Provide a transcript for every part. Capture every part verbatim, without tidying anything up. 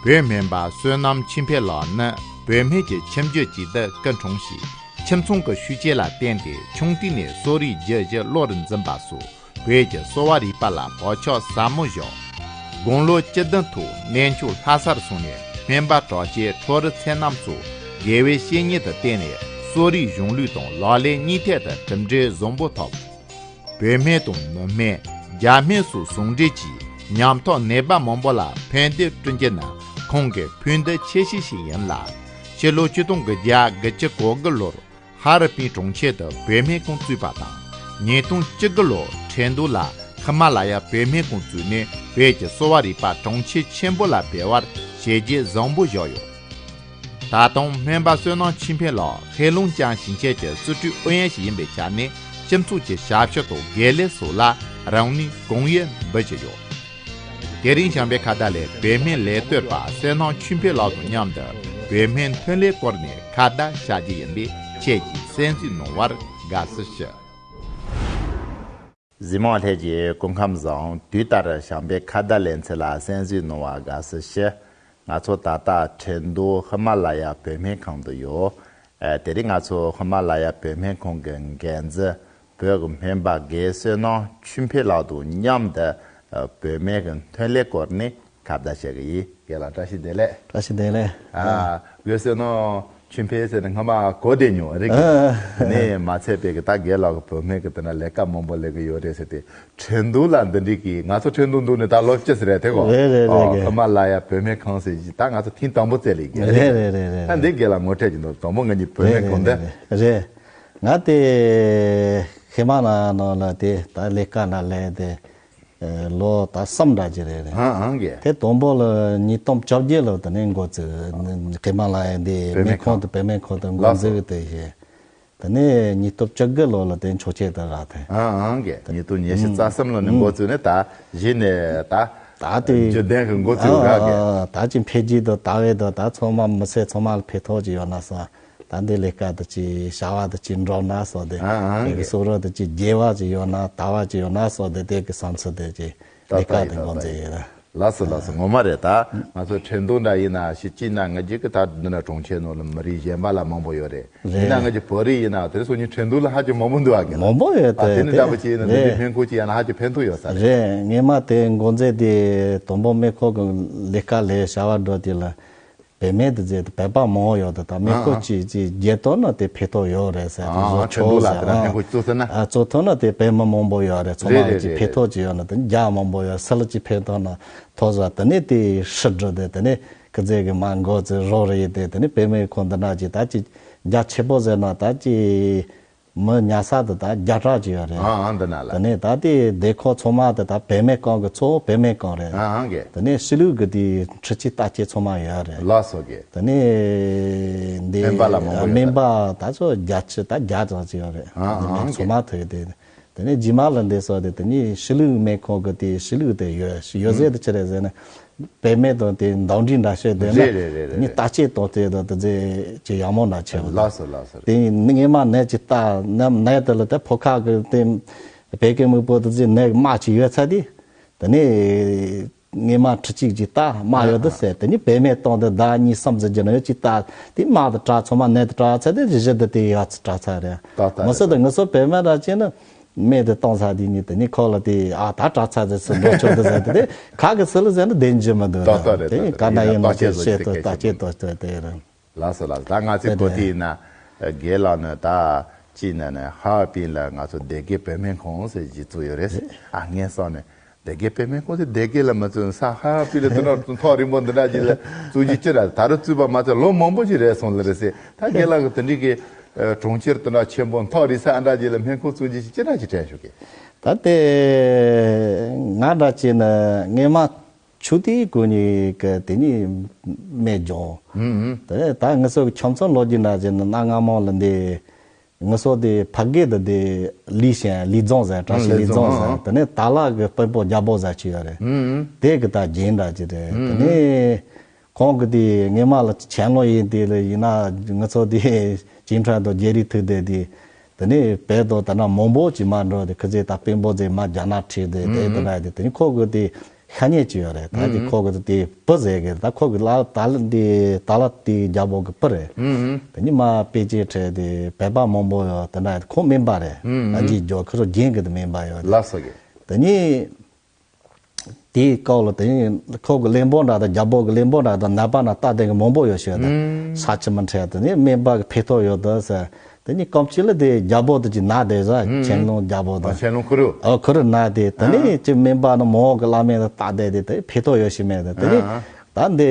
བོད་སྨན་པ་བསོད་ནམས་འཆི་འཕེལ་ལགས་ནི་བོད་སྨན་གྱི་ཁྱིམ་རྒྱུད་ཅིག་ཏུ་སྐུ་འཁྲུངས་ཤིང་། ཁྱིམ་ཚང་གི་ཤུགས་རྐྱེན་ལ་བརྟེན་ཏེ་ཆུང་དུས་ནས་གསོ་རིག་བརྒྱུད་བཞིན་བློ་རུ་འཛིན་པ་སོགས། བོད་ཀྱི་གསོ་བ་རིག་པ་ལ་གོ་ཆག་ཟབ་མོ་བཞག་དགུང་ལོ་བཅུ་བདུན་ཐོག་གནས་མཆོག་ལྷ་སར་སོང་ནས་སྨན་པ་གྲགས་ཅན་ཁྲོ་རུ་ཚེ་རྣམ་སོགས་དགེ་བའི་བཤེས་གཉེན་དུ་བསྟེན་ནས་གསོ་རིག་གཞུང་ལུགས་དང་ལག་ལེན་གཉིས་ཐད་དུ་གྲུབ་འབྲས་བཟང་པོ་ཐོབ། བོད་སྨན་དང་ནུབ་སྨན། རྒྱ་སྨན་སོགས་ཟུང་འབྲེལ་གྱིས་ཉམས་ཐག་ནད་པ་མང་པོ་ལ་ཕན་བདེ་བསྐྲུན་རྒྱུ་ནི་ཁོང་གི་ཕུགས་འདུན་ཆེ་ཤོས་ཤིག་ཡིན་ལ། ཕྱི་ལོ་ཆིག་སྟོང་དགུ་བརྒྱ་དགུ་བཅུ་གོ་དགུ་ལོར་ཧ་རི་པིན་གྲོང་ཁྱེར་དུ་བོད་སྨན་ཁང་བཙུགས་པ་དང་། ཉིས་སྟོང་བཅུ་དགུ་ལོར་ཁྲིན་ཏུའུ་ལ་ཧི་མ་ལ་ཡ་བོད་སྨན་ཁང་བཙུགས་ནས་བོད་ཀྱི་གསོ་བ་རིག་པ་གྲོང་ཁྱེར་ཆེན་པོ་ལ་འཕེལ་བར་བྱས་རྗེས་བཟང་པོ་བཞག་ཡོད། ད་དུང་སྨན་པ་བསོད་ནམས་འཆི་འཕེལ་ལགས་ཧེ་ལུང་ཅང་ཞིང་ཆེན་གྱི་སྲིད་གྲོས་ཨུ་ཡོན་ཞིག་ཡིན་པའི་ཆ་ནས་སྤྱི་ཚོགས་ཀྱི་ཞབས་ཞུ་དང་དགེ་ལས་སོགས་ལ་རང་ནུས་གང་ཡོད་འབུལ་བཞིན་ཡོད། དེ་རིང་བྱམས་པའི་ཁ་བརྡ་ལས་བོད་སྨན་ལས་གཏོད་པ་བསོད་ནམས་འཆི་འཕེལ་ལགས་དང་མཉམ་དུ་བོད་སྨན་ཐོན་ལས་སྐོར་ནས་ཁ་བརྡ་བྱ་རྒྱུ་ཡིན་པས། ཁྱེད་ཀྱིས་གསན་གཟིགས་གནང་བར་དགའ་བསུ་ཞུ། གཟིགས་མོ་ལྷན་རྒྱས་སྐུ་ཁམས་བཟང་། དུས་ལྟར་བྱམས་པའི་ཁ་བརྡ་ལེ་ཚན་ལ་གསན་གཟིགས་གནང་བར་དགའ་བསུ་ཞུ། ང་ཚོ་ད་ལྟ་ཁྲིན་ཏུའུ་ཧི་མ་ལ་ཡ་བོད་སྨན་ཁང་དུ་ཡོད། ཨ། དེ་རིང་ང་ཚོ་ཧི་མ་ལ་ཡ་བོད་སྨན་ཁང་གི་འགན་འཛིན་བོད་ཀྱི་སྨན་པ་དགེ་བསོད་ནམས་འཆི་འཕེལ་ལགས་དང་མཉམ་དུ། ཨ། བོད་སྨན་གྱི་ཐོན་ལས་སྐོར་ནས་ཁ་བརྡ་བྱེད་ཀྱི་ཡིན། རྒན་ལགས་བཀྲ་ཤིས་བདེ་ལེགས། བཀྲ་ཤིས་བདེ་ལེགས། ཨ། དགེ་བསོད་ནམས་འཆི་འཕེལ་ཟེར་ནས་སྔ་མ་གོ་བསྡད་མྱོང་། རིག་གི། ཨ། དེ་ནས་མ་ཚད་པའི་གི་ད་རྒན་ལགས་ཀྱི་བོད་སྨན་གྱི་དེ་ན་ལས་ཀ་མང་པོ་ལས་ཀྱི་ཡོད་རེད་ཟེར་ཏེ། ཁྲིན་ཏུའུ་ལ་འདི་འདྲའི་གི། ང་ཚོ་ཁྲིན་ཏུའུ་འདུག་ནས་ད་ལོ་བཅུ་ཙམ་རེད་དེ་གོ། རེད་རེད་རེད། ཨོ། རྒན། ཧི་མ་ལ་ཡ་བོད་སྨན་ཁང་ཟེར་གྱི་ད་ང་ཚོ་ཐེངས་དང་པོ་བཙལ་ལས་རྒན། རེད་རེད་རེད་རེད། ད་འདི་རྒན་ལགས་ངོ་སྤྲོད་ཀྱི་འདུག་དང་པོ་ང་གཉིས་བོད་སྨན་ཁང་འདི། རེད་རེད། ང་དེ་ཧི་མ་ལ་ཡ་ནང་ལ་དེ་ད་ལས་ཀ་ན་ལས་དེ། ཨེ། ལོ་ད་གསུམ་འདྲ་ཅིག་རེད་རེད། ཨང་ཨང་གི། དེ་དང་པོ་ལ་ཉིས་སྟོང་བཅོ་བརྒྱད་ལོ་དེ་ནས་འགོ་བཙུགས། ཧི་མ་ལ་ཡ་འདི་སྨན་ཁང་དུ། བོད་སྨན་ཁང་དུ་འགོ་འཛུགས་དེ་བྱས། དེ་ནས་ཉིས་སྟོང་བཅུ་དགུ་ལོ་ལ་དེ་ཆོག་མཆན་དུ་རག་ཐལ། ཨང་ཨང་གི། ཉིས་སྟོང་ཉི་ཤུ་རྩ་གསུམ་ལོ་ནས་འགོ་བཙུགས་ནས་ད་གཞི་ནས་ད། ད་དེ་རྒྱུན་ལྡན་གྱི་འགོ་བཙུགས་རག་གི། ཨ། ད་ཅིག་འཕེལ་རྒྱས་དང་ད་བས་དང་ད་ཚང་མ་མི་ཚེ་ཚང་མ་ལ་ཕན་ཐོགས་ཅིག་ཡོད་ན་བསམ། ད་འདི་ལས་ཀ་དེ་ཅིག་བྱ་བ་དེ་ཅིག་འགྲུབ་ན་བསམ་སྟེ། ཨ་ཨང་། དེ་གི་གི་གསོ་རིག་དེ་ཅིག་རྒྱས་པ་ཅིག་ཡོད་ན་དར་བ་ཅིག་ཡོད་ན་བསམ་སྟེ་དེ་གི་བསམ་ཚུལ་དེ་ཅིག་ལས་ཀ་དེ་འགོ་འཛུགས་ཡོད། ལགས་སོ་ལགས་སོ། ངོ་མ་རེད། ད་ང་ཚོ་ཁྲིན་ཏུའུ་འདྲ་ཡིན་ན་ཤི་ཅི་ན་ང་གཅིག་གི་ད་འདི་ན་གྲོང་ཁྱེར་ནང་ལ་མི་རིགས་གཞན་པ་ལ་མང་པོ་ཡོད་རེད། རེད། ཡིན་ན་ང་གཅིག་བོད་རིགས་ཡིན་ན་དེ་སོ་ཉིན་ཁྲིན་ཏུའུ་ལ་ཧ་ཅང་མང་པོ་འདུག་ཨ་གི། མང་པོ་ཡོད་དེ་དེ་ནི་འདྲ་པོ་ཅིག་ཡིན་ན་དེ་འདི་སྨན་ཁང་ཅིག་ཡང་ན་ཧ་ཅང་ཕན་ཐོགས་ཡོད་ས་རེད། རེད། ངས་མ་དེ་འགོ་འཛིན་དེ་དང་པོ་སྨན་ཁང་གི་ལས་ཀ་ལས་བྱ་བ་འགྲོ་དེ་ལ། བོད་སྨན་དེ་རྫས་དེ་བོད་པ་མང་བོ་ཡོད་དེ་ད་སྨན་ཁང་ཨ་ཨ་ཅིག་ཅིག་རྒྱས་གཏོང་ན་དེ་ཕན་ཐོགས་ཡོད་རེད་ཟེར། དེ་ཨ་བཟོ་ཨ་ཆོག་ཁྲིན་ཏུའུ་ལ་ཟེར། དེ་ན་ཨ་སྨན་ཁང་བཙུགས་ཟེར་ན། ཨ་བཙུགས་ཐུབ་ན་དེ་བོད་མི་མང་པོ་ཡོད་རེད། ཚང་མ་རེད་རེད་ཅིག་རེད་ཕན་རེད། ཐོགས་ཅིག་ཡོད་ན་དེ་རྒྱ་མང་པོ་ཡོད། སུ་ལ་ཅིག་ཕན་ཐོགས་ན་ཐོགས་ཟེར། དེ་ནས་དེ་ཧྲི་འགྲོ་དེ་དེ་ནས་ཁི་རྫས་གི་མ་འགོ་ཚེ་རོགས་རེད་དེ། དེ་ནས་བོད་སྨན་ཁང་འདི་ན་ཅིག་ད་ཅིག་རྒྱ་ཆེ་པོ་ཟེར་ན་ད་ཅིག་མི་ཉལ་ས་དེ་ད་བརྒྱ་ཕྲག་ཅིག་ཡོད་རེད། ཨ་ཨ་འདི་ན་ལ། དེ་ནས་ད་དེ་སྡེ་ཁག་ཚང་མ་དེ་ད་བོད་སྨན་ཁང་གི་གཙོ་བོ་བོད་སྨན་ཁང་རེད། ཨ་ཨ་གི། དེ་ནས་ཕྱི་ལུགས་ཀྱི་དེ་འཕྲུལ་ཆས་ལྟ་བྱེད་ཚང་མ་ཡོད་རེད། ལགས་སོ་གི། དེ་ནས་འདི་སྨན་པ་ལ་མང་པོ་ཡོད་རེད། སྨན་པ་ད་ཚོ་བརྒྱ་ཆ་ད་བརྒྱ་ཙམ་ཅིག་ཡོད་རེད། ཨ་ཨ་དེ་ནས་གི། ཚང་མ་ཐུག་དེ། དེ་ནས་རྗེས་མ་ལ་འདི་སོ་དེ་དེ་ནས་ཕྱི་ལུགས་སྨན་ཁང་གི་དེ་ཕྱི་ལུགས་དེ་ཡོད་ཡོད་ཟེར་དེ་ཅི་རེད་ཟེར་ན། བོད་སྨན་དང་དེ་འདང་འདྲེས་འདྲ་བྱས་བསྡད་ན། རེད་རེད་རེད་རེད། ནི་ལྟ་བྱེད་དང་དེ་དང་དེ་ཚོ་ཅིག་ཡག་མོ་འདྲ་བྱས་པ་དང་། ལགས་སོ་ལགས་སོ། དེ་ནི་ངས་མ་ནད་ཅིག་ལྟ་ན་ནད་དེ་ལ་དེ་ཕོ་ཁ་གི་དེ་བོད་སྐད་མི་པོ་དེ་ཚོས་ནད་རྨ་ཅིག་ཡོད་ཚ་དེ། དེ་ནི་ངས་མ་ཁྲི་གཅིག་ཅིག་ལྟ་རྨ་ཡོད་དེ་ཟེར། དེ་ནི་བོད་སྨན་བཏང་དེ་ཟླ་གཉིས་གསུམ་ཙམ་རྒྱུ་ན་ཡོད་ཅིག་ལྟ་དེ་རྨ་དེ་དྲག་ཚང་མ་ནད་དེ་དྲག་ཚ་དེ་གཞི་དེ་དེ་ཡག་ཚ་དྲག་ཚ་རེད། ཏག་ཏག་མི་སྲིད་དེ་ངེད་ཚོ་བོད་སྨན་ར་བྱས་ན། སྨན་དེ་བཏང་ཚར་དེ་ཉིད་དེ་ནི་ཁོ་ལ་དེ་ཨ་ད་དྲག་ཚར་ཟེར་སུ་འགྲོ་ཆོག་དེ་ཟེར་དེ་དེ་ག་གི་སུ་ལ་ཟེར་ན་བདེན་རྒྱུ་མི་འདུག་ཏག་ཏག་རེད། དེ་ཏག་ཏག་ག་ན་ཡིན་ན་བརྟག་དཔྱད་བཟོ་བྱེད་དེ་དེ་བརྟག་དཔྱད་གཏོང་དེ་དེ་རེད། ལགས་སོ་ལགས་སོ། ད་ང་ཚོའི་གོ་ཐོས་ཡིན་ན་རྒན་ལགས་ནི་ད་ཅི་ན་ནི་ཧ་པིན་ལ་ང་ཚོ་སྡེ་དགེ་བོད་སྨན་ཁང་ཟེར་གཞི་བཙུགས་ཡོད་རེད། ཨ་ངས་སོང་ནས་སྡེ་དགེ་བོད་སྨན་ཁང་ཟེར་སྡེ་དགེ་ལ་མ་བཙུགས་ས་ཧ་པིན་ལ་དེ་འདྲ་ཐོག་རིང་པོ་འདི་འདྲ་ཅིག་ལ་བཙུགས་རྒྱུ་ཅི་རེད། ད་རུང་བཙུགས་པ་མ་ཚད་ལོ་མང་པོ་ཞིག་རེད་སོང་ལ་རེད་ཟེར། ད་རྒན་ལགས་ཀྱི་དེ་འདྲའི་གི་གྲོང་ཁྱེར་དེ་འདྲ་ཆེན་པོ་མཐོ་རིས་ས་ཨ་འདྲ་ཅིག་ལ་སྨན་ཁང་བཙུགས་རྒྱུ་ཞིག་ཅི་འདྲ་ཅིག་དྲན་བྱུང་གི། ད་དེ་ང་འདྲ་ཅིག་ནི་ངས་མ་ཆུ་དེའི་གོ་ནི་གི་དེ་ནི་སྨན་སྦྱོང་། ཧུམ་ཧུམ། དེ་ནས་ད་ངེད་ཚོ་གི་ཁྱིམ་ཚང་ལོ་རྒྱུས་འདྲ་ཅིག་ནི་གནའ་སྔ་མོ་ལ་འདི་ངེད་ཚོ་དེ་ཕ་གི་དེ་དེ་ལི་ཞན་ལི་རྫོང་ཟེར། བཀྲ་ཤིས་ལི་རྫོང་ཟེར། དེ་ནས་ད་ལག་གི་དཔོན་པོ་རྒྱལ་པོ་ཟེར་ཅིག་ཡོད་རེད། ཧུམ་ཧུམ། དེ་གི་ད་རྒྱན་འདྲ་ཅིག་རེད། ཧུམ་ཧུམ། དེ་ནས། ཁོང་གི་དེ་ངས་མ་ལ་ཆན་ལོ་ཡིན་དེ་ལ་ཡིན་ན་ང་ཚོ་དེ་ཅིན་ཁྲན་དང་རྒྱ་རིགས་ཐུག་དེ་དེ་དེ་ནས་བལ་དང་ད་ན་མང་པོ་ཅིག་མ་འགྲོ་དེ་ཁི་ཚེ་ད་དཔོན་པོ་ཚེ་མ་རྒྱ་ནག་ཁྲིད་དེ་དེ་དེ་ན་དེ་དེ་ནས་ཁོ་གི་དེ་ ཤ་ཉེ་ཅིག་ཡོད་རེད། ད་དེ་ཁོ་གི་དེ་བུ་ཟེར་གི། ད་ཁོ་གི་ལ་ད་ལ་འདི་ད་ལ་དེ་རྒྱལ་པོ་གི་བུ་རེད། དེ་ནི་མ་དཔེ་ཆའི་ཁྲོད་དེ་བོད་པ་མང་པོ་ཡོད། དེ་འདྲ་ཁོ་སྨན་པ་རེད། ཨ་ཅེ་ཇོ་ཁོ་རང་རྒན་གི་དེ་སྨན་པ་ཡོད། ལགས་སོ་གི། དེ་ནི་དེའི་སྐབས་ལ་དེ་ནི་ཁོ་གི་གླེན་པོ་འདྲ་དང་རྒྱལ་པོ་གི་གླེན་པོ་འདྲ་དང་ནད་པ་ན་ལྟ་བསྡད་གི་མང་པོ་ཡོད་ཤོད་དེ། ས་ཆུ་མི་འཕྲད། དེ་ནི་སྨན་པ་གི་ཕན་ཐོགས་ཡོད་དེ་ཟེར། དེ་ནི་སྐབས་གཅིག་ལ་དེ་རྒྱལ་པོ་དེ་ཅིག་ན་བསྡད་ཟེར། ཆན་ལུང་རྒྱལ་པོ་དེ། ཨ་ཆན་ལུང་ཁུ་རུ། ཨ་ཁུ་རུ་ན་བསྡད། དེ་ནི་ཅི་སྨན་པ་ནི་མོ་གི་བླ་སྨན་དེ་ལྟ་བསྡད་དེ་དེ་ཕན་ཐོགས་ཡོད་ཤི་མེད་དེ། དེ་ནི་ད་འདི་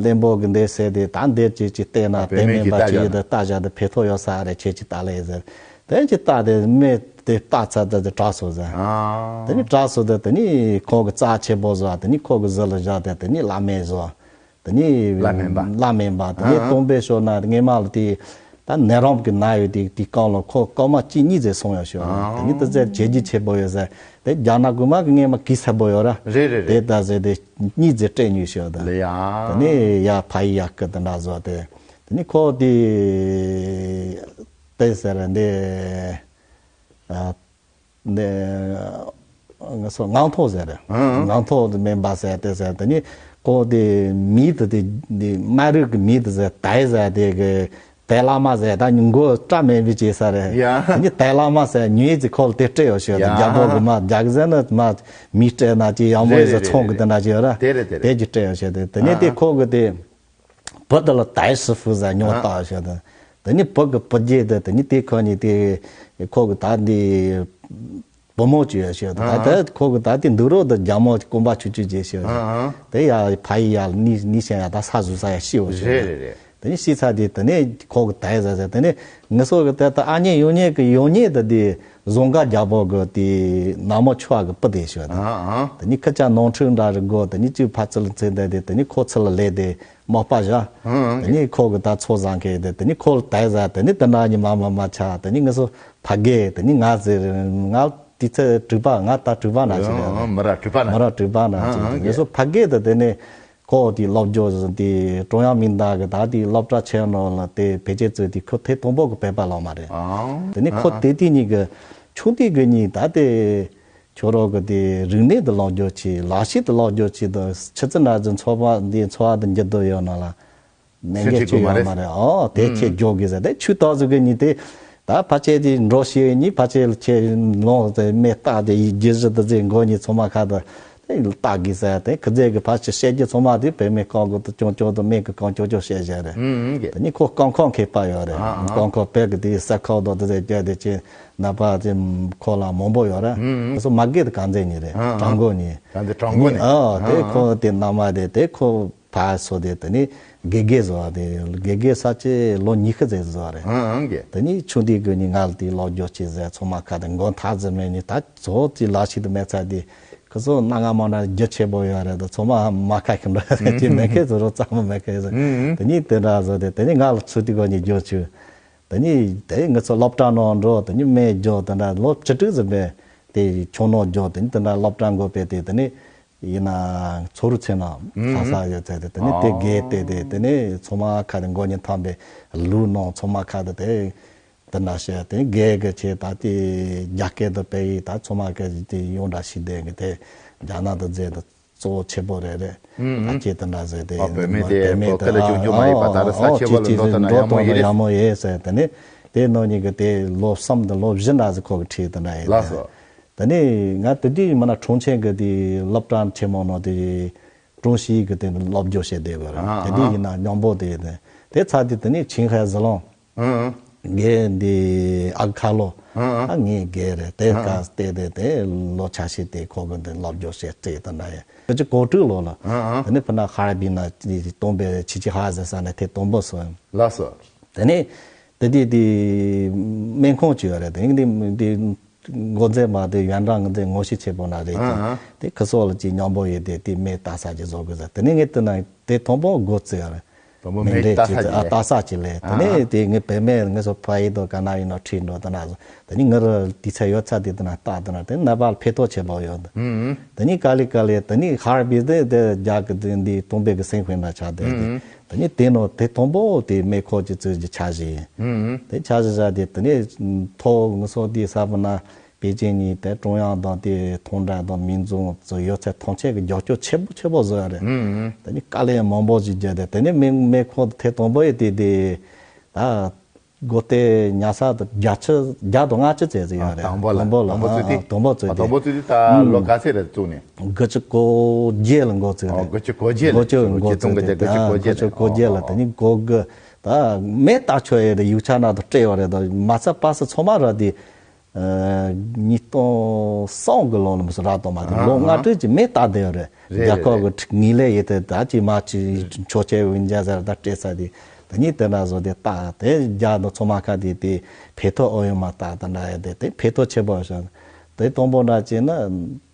གླེན་པོ་གི་འདི་ཟེར་དེ། ད་འདི་ཅིག་ཅིག་བལྟས་ན་བོད་སྨན་པ་ཅིག་ཡོད་དེ་ལྟ་བཞག་དེ་ཕན་ཐོགས་ཡོད་ས་རེད། ཁྱེད་ཅིག་ལྟ་ལེ་ཟེར། དེ་ཅིག་ལྟ་དེ་སྨན་དེ་ལྟ་ཚར་དེ་དེ་དྲག་སོང་ཟེར། དེ་ནི་དྲག་སོང་དེ་དེ་ནི་ཁོ་གི་རྩ་ཆེན་པོ་བཟོ། དེ་ནི་ཁོ་གི་གཟི་ལ་བཞག་དེ་དེ་ནི་བླ་སྨན་བཟོ། དེ་ནི་བླ་སྨན་པ། བླ་སྨན་པ་དེ་ནི་སྟོན་པའི་ཞོར་ན་སྔས་མ་ལ་དེ་ད་ནད་རམས་ཀྱི་ན་ཡོད་དེ་དེ་སྐབས་ལ་ཁོ་སྐར་མ་གཅིག་གཉིས་ཙམ་སོང་ཡོད་ཤོད་རེད། དེ་ནི་དེ་ཚེ་བྱས་རྗེས་ཆེ་པོ་ཡོད་ཟེར། དེ་རྒྱ་ནག་གི་མ་གི་སྔས་མ་གི་ཚ་པོ་ཡོད་ར། རེད་རེད་དེ་རེད། ད་ཟེར་དེ་གཉིས་ཙམ་སྤྲད་ཉོས་ཤོད་དེ། ལེ་ཡ། དེ་ནི་ཡ་ཕ་ཡི་ཡ་སྐུ་དེ་འདྲ་བཟོ་དེ། དེ་ནི་ཁོ་དེ་དེ་ཟེར་འདི། ཨ། འདི་ང་ཚོ་ངང་ཐོག་ཟེར་རེད། ཨང་། ངང་ཐོག་དེ་སྨན་པ་ཟེར་དེ་ཟེར། དེ་ནི་ཁོ་དེ་མི་དེ་དེ་དེ་དམར་རིགས་ཀྱི་མི་དེ་ཟེར། དའི་ཟེར་དེ་གི་དའི་བླ་མ་ཟེར། ད་མགོ་སྐྲ་མེད་པའི་ཅེས་ས་རེད། ཡ། དེ་ནི་དའི་བླ་མ་ཟེར་ཉོས་ཅིག་ཁོ་ལ་དེ་སྤྲད་ཡོད་ཤོད་དེ། ཡ། རྒྱལ་པོ་གི་མ་རྒྱ་གི་ཟེར་ན་མ་མི་སྤྲད་ན་ཅི་ཡག་མོ་ཡོད་ཟེར། རེད་རེད་ཚོང་གི་རེད། དེ་འདྲ་ཅིག་ཡོད་ར། དེ་རེད་དེ་རེད། དེ་ཅིག་སྤྲད་ཡོད་ཤོད་དེ། དེ་ནི་དེ་ཨང་། ཁོ་གི་དེ། བུ་དེ་ལ་དའི་ཧྲི་ཧྥུ་ཟེར་སྨྱོ་ཨ། བཏགས་ཤོད་དེ། དེ་ནི་བུ་གི་བུ་རྒྱུད་དེ་དེ་ནི་དེ་ཁོ་ནི་དེ་ཁོ་གི་ད་འདི་བུ་མོ་ཅིག་ཡོད་ཤོད་དེ། ཨ། ད་ཁོ་གི་ད་དེ་འདུག་རོགས་དེ་རྒྱ་མོ་དཀོན་པ་ཆུང་ཆུང་རྒྱས་ཤོད་དེ། ཨ། དེ་ཡ་ཕ་ཡི་ཡ་ལ་ནི་ནི་ཤན་ཡ་ད་ས་ཟུ་ས་ཡ་ཤི་འོ་ཤོད་རེད་དེ། རེད་རེད། དེ་ནི་ཤི་ཚ་དེ་དེ་ནི་ཁོ་གི་དའི་ཟེར་ཟེར། དེ་ནི་ངི་སོ་གི་དེ་ད་ཨ་མྱེས་ཡོ་མྱེས་གི་ཡོ་མྱེས་དེ་དེ་རྫོང་དཀར་རྒྱལ་པོ་གི་དེ་ནག་མོ་ཆུ་བ་གི་བུ་དེ་ཤོད་དེ། ཨ་ཨ། དེ་ནི་ཁི་ཅག་ནོར་འཁྲུལ་འདྲ་རེ་དགོས། དེ་ནི་ཅིག་ཕ་ཚུལ་ལ་ཚེ་འདས་དེ་དེ་ནི་ཁོ་ཚུལ་ལ་ལས་དེ། མོག་པ་བཞག་ཨང་། དེ་ནི་ཁོ་གི་ད་ཚོ་བཟང་གི་དེ་དེ་ནི་ཁོ་ལ་དའི་ཟ། དེ་ནི་དེ་འདྲ་ཉི་མ་མ་མ་ཆ། དེ་ནི་ངི་སོ་ཕ་གི་དེ་ནི་ང་ཟེར་ང་དེ་ཚེ་གྲུབ་པ་ང་ད་གྲུབ་པ་ན་ཞིག་རེད། ཨང་། མི་ར་གྲུབ་པ་ན། མི་ར་གྲུབ་པ་ན་ཞིག་ཨང་། ངི་སོ་ཕ་གི་དེ་དེ་ནི་ཁོ་དེ་སློབ་སྦྱོང་ཟིན་དེ་ཀྲུང་དབྱང་མིང་བཏགས་གི་ད་དེ་སློབ་གྲྭ་ཆེན་ནོ་ལ་དེ་བེད་སྤྱད་བཙུགས་དེ་ཁོ་ཐེངས་དང་པོ་གི་བོད་པ་ལོ་མ་རེད། ཨང་། དེ་ནི་ཁོ་ཨང་། དེ་དེ་གཉིས་གི་ཆུང་དུས་གི་གཉིས་ད་དེ། ཁྱོད་རང་གི་དེ་རིག་གནས་དེ་སློབ་སྦྱོང་བྱེད། ལག་ཤེས་དེ་སློབ་སྦྱོང་བྱེད་དུ་ཆུ་ཚོད་ནང་ཚོ་འཚོ་བ་འདི་འཚོ་བ་དེ་འགྱུར་དུ་ཡོད་ན་ལ་ནན་སེམས་གྱིས་ཁྲིད་དགོས་ཡོད་མ་མ་རེད། རེད། ཨོ་དེ་ཁྱེད་ཨུམ། མགྱོགས་གི་ཟེར། དེ་ཆུ་ཏོག་ཟུག་གི་ཉིན་དེ་ད་ཕལ་ཆེར་དེ་འགྲོ་ཤེས་ཉིན་ཕལ་ཆེར་ཁྱེད་ལོང་ཟེར་མེ་སྟག་དེ་ཡི་རྒྱུ་ཟི་དུ་ཟེར་མགོ་ཉིན་ཚོ་མ་ཁ་དུ་དེ་ལྟ་གི་ཟེར། དེ་ཁི་ཟེར་གི་ཕལ་ཆེར་བཤད་རྒྱུ་ཚོ་མ་དེ་བོད་མི་ཀང་གོ་དུ་ཅོང་ཅོང་དུ་མེ་གི་ཀང་ཅོ་ཅོ་བཤད་བཞག་རེད། ཨུམ་ཨུམ་གི། དེ་ནི་ཁོ་རྐང་འཁོར་མཁས་པ་ཡོད་རེད། ཨ་ཨ། རྐང་འཁོར་བོད་གི་དེ་ས་ཁོག་དོ་དེ་ཟེར་རྒྱ་དེ་ཅི། ནད་པ་དེ་ཁོ་ལ་མང་པོ་ཡོད་རེད། ཨང་། སོ་མ་གེ་དེ་གང་ཚེ་ཉིན་རེད། ཨང་ཨང་། གྲངས་འགོ་ཉིན། གང་ཚེ་གྲངས་འགོ་ཉིན། ཨ་དེ་ཨང་ཁོ་ཨང་། དེ་ནང་མ་དེ་དེ་ཁོ་ཕ་སོ་དེ་དེ་ནི་དགེ་རྒན་བཟོ་བ་དེ་དགེ་རྒན་ས་ཆེ་ལོ་ཉི་ཤུ་ཙམ་བཟོ་བ་རེད། ཨང་ཨང་གི། དེ་ནི་ཆུང་དུས་གི་ཉིན་ང་ལ་དེ་སློབ་སྦྱོང་བྱེད་ཟེར་ཚོ་མ་ཁ་དེ་མགོ་མཐའ་ཟེར་མེད་ཉིན་ད་ཚོ་དེ་ལ་ཞིག་ཏུ་མེད་ཚ་དེ་ཁོ་ཚོ་སྣ་ང་མ་ན་རྒྱུ་ཆེ་པོ་ཡོད་རེད། ད་ཚོ་མ་མ་ཁ་ཁི་འགྲོ་ཡ་དེ་མེད་ཁེ་ཚོ་རོ་ཙམ་མ་མེད་ཁེ་ཟེར། ཨང་ཨང་། དེ་ནི་དེ་འདྲ་བཟོ་དེ་དེ་ནི་ང་ལ་ཚུལ་དེ་གོ་ཉིན་རྒྱུ་ཆུ། དེ་ནི་དེ་ང་ཚོ་སློབ་གྲྭ་ནང་འགྲོ། དེ་ནི་སྨན་སྦྱོང་དེ་འདྲ་ལོ་བཅུ་དྲུག་ཙམ་པས་དེ་ཆུང་ནང་སྦྱོང་། དེ་ནི་དེ་འདྲ་སློབ་གྲྭ་འགོ་པས་དེ་དེ་ནི་ཡིན་ན་ཚོ་རུ་ཚེ་ན་ལྷ་ས་ཡོད་ཚད་དེ་དེ་ནི་དེ་རྒས་ཏེ་དེ་དེ་ནི་ཚོ་མ་ཁ་དེ་མགོ་ཉིན་ཐམ་པའི་ལུས་ནང་ཚོ་མ་ཁ་དེ་དེ་དེ་འདྲ་བཤད། དེ་རྒས་གི་ཆེ་ད་དེ་རྒྱ་སྐད་དུ་སྤེལ་ཡི་ད་ཚོ་མ་ཁ་དེ་ཡོང་འདྲ་ཞིག་དེ་གི་དེ་རྒྱ་ནག་དུ་རྫས་དུ། གཙོ་བོ་ཆེ་པོ་རེད་རེད། ཨུམ་ཨུམ། ད་ཁྱེད་དེ་འདྲ་ཟེར་དེ་ཨ་བོད་མི་དེ་བོད་མི་བོད་སྐད་ལ་ཆུང་ཆུང་མ་ཡིན་པ་ད་རེས་ས་ཆེ་བོ་ལ་འགྲོ་ཐུབ་ན་ཡག་མོ་ཡིན་རེད། ཡག་མོ་ཡིན་ཟེར། དེ་ནི་དེ་ནང་ཉིད་ཀྱི་དེ་ལོ་གསུམ་དང་ལོ་བཞི་འདྲ་ཟེར་ཁོ་གི་ཁྲིད་དེ་འདྲ་ཡིན། ལགས་སོ། དེ་ནི་ང་དེ་དུས་མིན་ན་ཁྲུང་ཆེན་གི་དེ་སློབ་གྲྭ་ཆེན་མོ་ནང་དེ་ཀྲུང་ཞི་གི་དེ་སློབ་སྦྱོང་བྱེད་བསྡད་པ་རེད། ཨ་དེ་དུས་ཨ་ཡིན་ན་མཉམ་པོ་དེ་དེ་དེ་ཚ་དེ་དེ་ནི་ཆིང་ཧའེ་ཟི་ལོང་། ཨང་། ངས་འདི་ཨ་ཁ་ལོ། ཨང་ཨང་། ཨ་ངས་རྒས་རེད། དེ་ཨང་ཨང་སྐབས་དེ་དེ་དེ་ལོ་ཆ་ཤས་དེ་ཁོ་གི་འདི་སློབ་སྦྱོང་བྱས་སྤྲད་དེ་འདྲ་ཡིན། ཁྱོད་ཀྱི་གོ་དྲུག་ལོ་ལ། ཨང་ཨང་། དེ་ནས་ཕུ་ན་ཧར་བི་ན་སྟོན་པའི་ཆི་ཆི་ཧ་ཟེར་ས་ནས་དེ་དང་པོ་སོང་། ལགས་སོ། དེ་ནས་དེ་དེ་དེ་སྨན་ཁང་ཅིག་ཡོད་རེད། དེ་ནས་དེ་འགོ་འཛིན་མ་དེ་ཡོན་ཀྲང་འགོ་འཛིན་ངོ་ཤེས་ཆེ་པོ་ན་རེད། ཨང་ཨང་། དེ་ཁི་སོགས་ལ་ཅིག་མཉམ་པོ་ཡོད་དེ་དེ་སྨན་ལྟ་ས་ཅིག་བཟོ་དགོས་ཟེར། དེ་ནས་ངས་དེ་ན་དེ་དང་པོ་འགོ་བཙུགས་ཡོད་རེད། དང་པོ་མི་མི་འདྲེ་ལྟ་ས་ཅིག་ཨ་ལྟ་ས་ཅིག་ལས། དེ་ནས་དེ་ངས་བེད་མེད་ངས་སོ་ཕ་ཡི་དོ་ག་ན་ཡིན་ནོ་ཁྲིད་འགྲོ་དེ་ན་བཟོ། དེ་ནི་ངར་དུས་ཚོད་ཡོད་ཚད་དེ་དེ་ན་ལྟ་དེ་ན་དེ་ནད་པ་ལ་ཕན་ཐོགས་ཆེ་བ་ཡོད། དེ་ནི་ག་ལེ་ག་ལེ་དེ་ནི་ཧར་བི་དེ་དེ་རྒྱ་གི་དེ་འདི་སྟོན་པའི་གི་སེམས་དཔེ་འདྲ་ཆགས་དེ་དེ་ནི་དེ་ནོ་དེ་དང་པོ་དེ་མེ་ཁོ་ཅི་ཚོད་ཀྱི་འཆར་གཞི་ཡིན། དེ་འཆར་གཞི་བཞག་དེ་དེ་ནི་ཐོག་ངས་སོ་དེ་ས་བུ་ན། པེ་ཅིན་གཉིས་དེ་ཀྲུང་དབྱང་དང་དེ་ཐུང་ཀྲན་དང་མིན་ཙུང་ཚོ་ཡོད་ཚད་ཐོན་སྐྱེད་ཀྱི་རྒྱབ་སྐྱོར་ཆེ་པོ་ཆེ་པོ་བཟོ་ཡ་རེད། ཨུམ་ཨུམ། དེ་ནི་དཀའ་ལས་མང་པོ་ཞིག་བརྒྱབ་སྟེ་དེ་ནི་མི་མི་ཁོ་ཐེ་དང་པོ་ཡི་དེ་དེ་ད་སྒོ་དེ་ཉར་ས་དེ་བརྒྱ་ཆ་བརྒྱ་དང་ལྔ་བཅུ་ཙམ་ཞིག་ཡོད་རེད། དང་པོ་ལ་དང་པོ་ལ་དང་པོ་བཙུགས་དུས། ཨ་དང་པོ་བཙུགས་དུས། དང་པོ་བཙུགས་དུས་ད་ལོ་ག་ཚོད་རེད་བཙུགས་ནས། དགུ་བཅུ་གོ་བརྒྱད་ལ་འགོ་བཙུགས་ཨོ་རེད། དགུ་བཅུ་གོ་བརྒྱད་ལ། དགུ་བཅུ་འགོ་བཙུགས་ཏེ་དགུ་བཅུ་གོ་བརྒྱད་ལ། དེ་ནི་སྒོ་དགུ་ད་མེ་སྟག་ཆོད་ཡོད་རེད། ཡུག་ཆ་ནང་དུ་སྤྲད་ཡོད་རེད། ད་མ་རྩ་པ་སི་ཚང་མ་ར་དེ། ཉིས་སྟོང་གསུམ་གི་ལོ་ལ་མི་སུ་རག་དང་མ་དེ་ལོ་ལྔ་དྲུག་ཅིག་མེ་སྟག་བསྡད་ཡོད་རེད། རེད་རྒྱལ་ཁབ་ཀྱི་ངོས་ལས་ཡིན་ཏེ་ད་ཅི་མ་ཅི་ཆོག་ཆེ་འུན་ཇ་ཟེར་ད་སྤྲད་ས་དེ། ད་ཉིད་དེ་འདྲ་བཟོ་དེ་སྟག་དེ་རྒྱ་དང་ཚོང་མ་ཁ་དེ་དེ་ཕེ་ཐོ་ཨོ་ཡོན་མ་སྟག་དེ་འདྲ་ཡོད་དེ་དེ་ཕེ་ཐོ་ཆེ་པོ་བྱུང་། དེ་དང་པོ་འདྲ་བྱས་ན་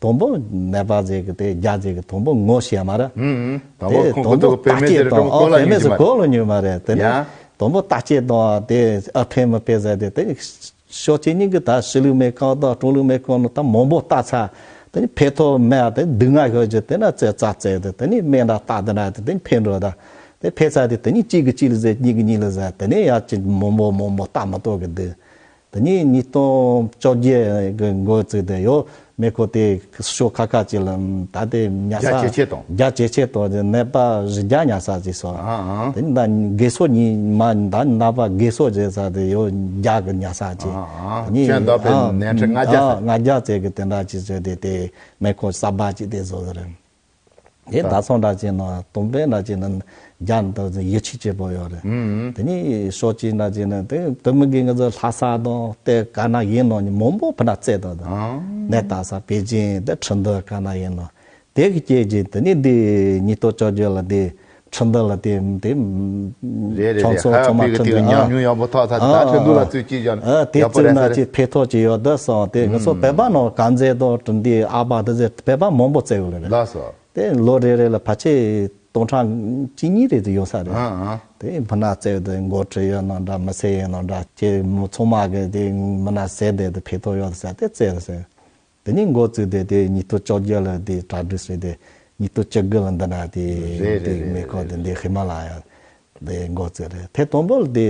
དང་པོ་ནད་པ་ཟེར་གི་དེ་རྒྱ་ཟེར་གི་དང་པོ་ངོ་ཤེས་མ་རེད། ཨུམ་ཨུམ། དང་པོ་དེ་ཁོང་དང་པོ་ཁོ་ཚོ་བེད་མེད་ཟེར་ཀྲུང་གོ་ལ་ཉོས་ཀྱི་མ་རེད། དེ་ནས་ཡ། དང་པོ་བརྟག་དཔྱད་དང་དེ་ཨ་ཕན་མི་ཕན་ཟེར་དེ་དེ། ཤོག་ཆེན་གཉིས་ཀྱི་ད་ཕྱི་ལུགས་སྨན་ཁང་དང་ཀྲུང་ལུགས་སྨན་ཁང་ནང་ད་མང་པོ་བལྟས་ཚར། དེ་ནི་ཕན་ཐོགས་མེད་ཨ། དེ་སྡུག་བསྔལ་ཤོར་རྒྱུ་དེ་ན་བཙལ་བཙལ་བཙལ་དེ་དེ་ནི་སྨན་ར་བལྟས་དེ་ན་དེ་དེ་ནི་ཕན་འགྲོ་ད། དེ་ཕན་ཚར་དེ་དེ་ནི་གཅིག་གིས་གཅིག་ལ་ཟེར། གཉིས་ཀྱིས་གཉིས་ལ་ཟེར། དེ་ནི་ཡ་གཅིག་མང་པོ་མང་པོ་བལྟས་མ་གཏོགས་གི་འདུག་དེ་ནི་ཉིས་སྟོང་བཅོ་བརྒྱད་གི་འགོ་བཙུགས་དེ་ཡོད། སྨན་ཁང་དེ་ཤོག་ཁ་ཁ་ཅིག་ལ་ད་དེ་ཉར་ས་རྒྱ་ཇེ་ཆེ་དང་། རྒྱ་ཇེ་ཆེ་དང་དེ་ནད་པ་བཞི་བརྒྱ་ཉར་ས་ཅིག་སོང་། ཨ་ཨ། དེ་ནི་ད་དགེ་སོ་གཉིས་མ་ད་ནད་པ་དགེ་སོ་ཅེས་ས་དེ་ཡོད་བརྒྱ་གི་ཉར་ས་ཅིག་ཨ་ཨ། དེ་ནི་ཁྱོན་བསྡོམས་པའི་ཨ་ནད་ཁྲི་ལྔ་བརྒྱ་ཨ་ཟེར། ལྔ་བརྒྱ་ཙམ་གི་དེ་འདྲ་ཅིག་བཟོས་ཏེ་དེ་སྨན་ཁང་གསར་པ་ཅིག་དེ་བཟོས་རེད། དེ་ད་སོང་འདྲ་ཅིག་ན་དུམ་པའི་འདྲ་ཅིག་ན་རྒྱ་འདི་ཡིད་ཆེས་བྱེད་པོ་ཡོད་རེད། ཨུམ། དེ་ནི་ཤོག་ཅིག་འདྲ་ཅིག་ན་དེ་དུ་མི་གི་ང་ཚོ་ལྷ་ས་དང་དེ་ག་ན་ཡིན་ནོ་ནི་མང་པོ་ཕུ་ན་བཙལ་དང་དང་། ཨང་། ནད་བལྟ་ས་པེ་ཅིན་དེ་ཁྲིན་ཏུའུ་ག་ན་ཡིན་ནོ། དེ་གི་སྐྱེས་ཀྱི་དེ་ནི་འདི་ཉིས་སྟོང་བཅོ་བརྒྱད་ལ་དེ་ཁྲིན་ཏུའུ་ལ་དེ་དེ་རེད་རེད་ཁྱོད་རེད། ཚོ་ཧ་ཚང་མ་པི་གི་ཁྲིན་དེ་གི་ཏུའུ་ཉམས་མྱོང་ཡག་པོ་ཐོག་ཚ་ད་ཨ་ཁྲིན་ཏུའུ་ལ་ཨ་བཙུགས་ཀྱི་ཡོད། ཨ་དེ་ཡག་པོ་བཙུགས་རེད་ས་ན་རེད། ཅིག་ཕན་ཐོགས་ཀྱི་ཡོད་ད་སོང་། དེ་ང་ཚོ་ཨུམ་བོད་པ་ནང་གང་མཛེས་དང་དེ་འདི་ཨ་བ་དེ་ཚོ་བོད་པ་མང་པོ་བཙལ་ཡོད་རེད། ལགས་སོ། དེ་ལོ་རེ་རེ་ལ་ཕལ་ཆེར་སྟོང་ཕྲག་གཅིག་གཉིས་རེ་དེ་ཡོད་ས་རེད། ཨ་ཨ། དེ་ཕུ་ན་བཙལ་དེ་འགོ་ཁྲིད་ཡོད་ནོ་འདྲ་མི་སེར་ཡོད་ནོ་འདྲ་ཁྱེད་མི་ཚང་མ་གི་དེ་མི་ན་ཟེར་དེ་དེ་ཕན་ཐོགས་ཡོད་ས་དེ་བཙལ་ཟེར། དེ་ནས་འགོ་བཙུགས་ཏེ་དེ་ཉིས་སྟོང་བཅོ་བརྒྱད་ལ་དེ་གྲ་སྒྲིག་བྱས་ཏེ་ཉིས་སྟོང་བཅུ་དགུ་ལ་འདི་ན་དེ་རེད་རེད་དེ་རེད་སྨན་ཁང་རེད་དེ་འདི་ཧི་མ་ལ་ཡ་དེ་འགོ་བཙུགས་རེད། དེ་དང་པོ་ལ་དེ་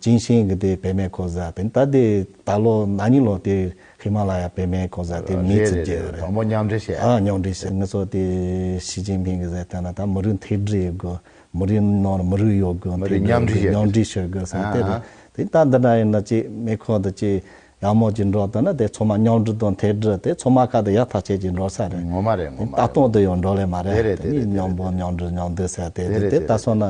ཅིན་ཤིང་གི་དེ་བོད་སྨན་ཁང་ཟེར་དེ་ད་དེ་ད་ལོ་ན་ནིང་ལོ་དེ་ཧི་མ་ལ་ཡ་བོད་སྨན་ཁང་ཟེར་དེ་མིང་རེད་ཙམ་རེད་བརྗེ་རེད། ཡོད་རེད། དང་པོ་མཉམ་འབྲེལ་བྱས། ཨ་མཉམ་འབྲེལ་བྱས། ང་ཚོ་དེ་ཞི་ཅིན་ཕིང་གི་ཟེར་ལྟ་ན་ད་མི་རིགས་མཐུན་སྒྲིལ་ཡོད་དགོས། མི་རིགས་ནང་ལ་མི་རིགས་ཡོད་དགོས། མི་རིགས་མཉམ་འབྲེལ་བྱེད་མཉམ་འབྲེལ་བྱེད་དགོས་ཟེར་དེ་རེད། ཨ་ཨ། དེ་ད་འདི་འདྲ་ཡིན་ན་ཅིག་སྨན་ཁང་འདི་ཅིག་ཡག་མོ་ཅིག་འགྲོ་ཐུབ་ན་དེ་ཚང་མ་མཉམ་འབྲེལ་དང་མཐུན་སྒྲིལ་དེ་ཚང་མ་ཁ་དེ་ཡག་ཐག་ཆོད་ཅིག་འགྲོ་ས་རེད། ངོ་མ་རེད། ངོ་མ་རེད། ལྟ་སྟངས་དེ་ཡང་འགྲོ་ལེ་མ་རེད། རེད་རེད། དེ་ནི་རེད་རེད། མཉམ་པོ་མཉམ་འབྲེལ་མཉམ་འདུས་ཟེར་དེ་དེ་རེད་རེད། དེ་རེད་ད་རེད། སོང་ན་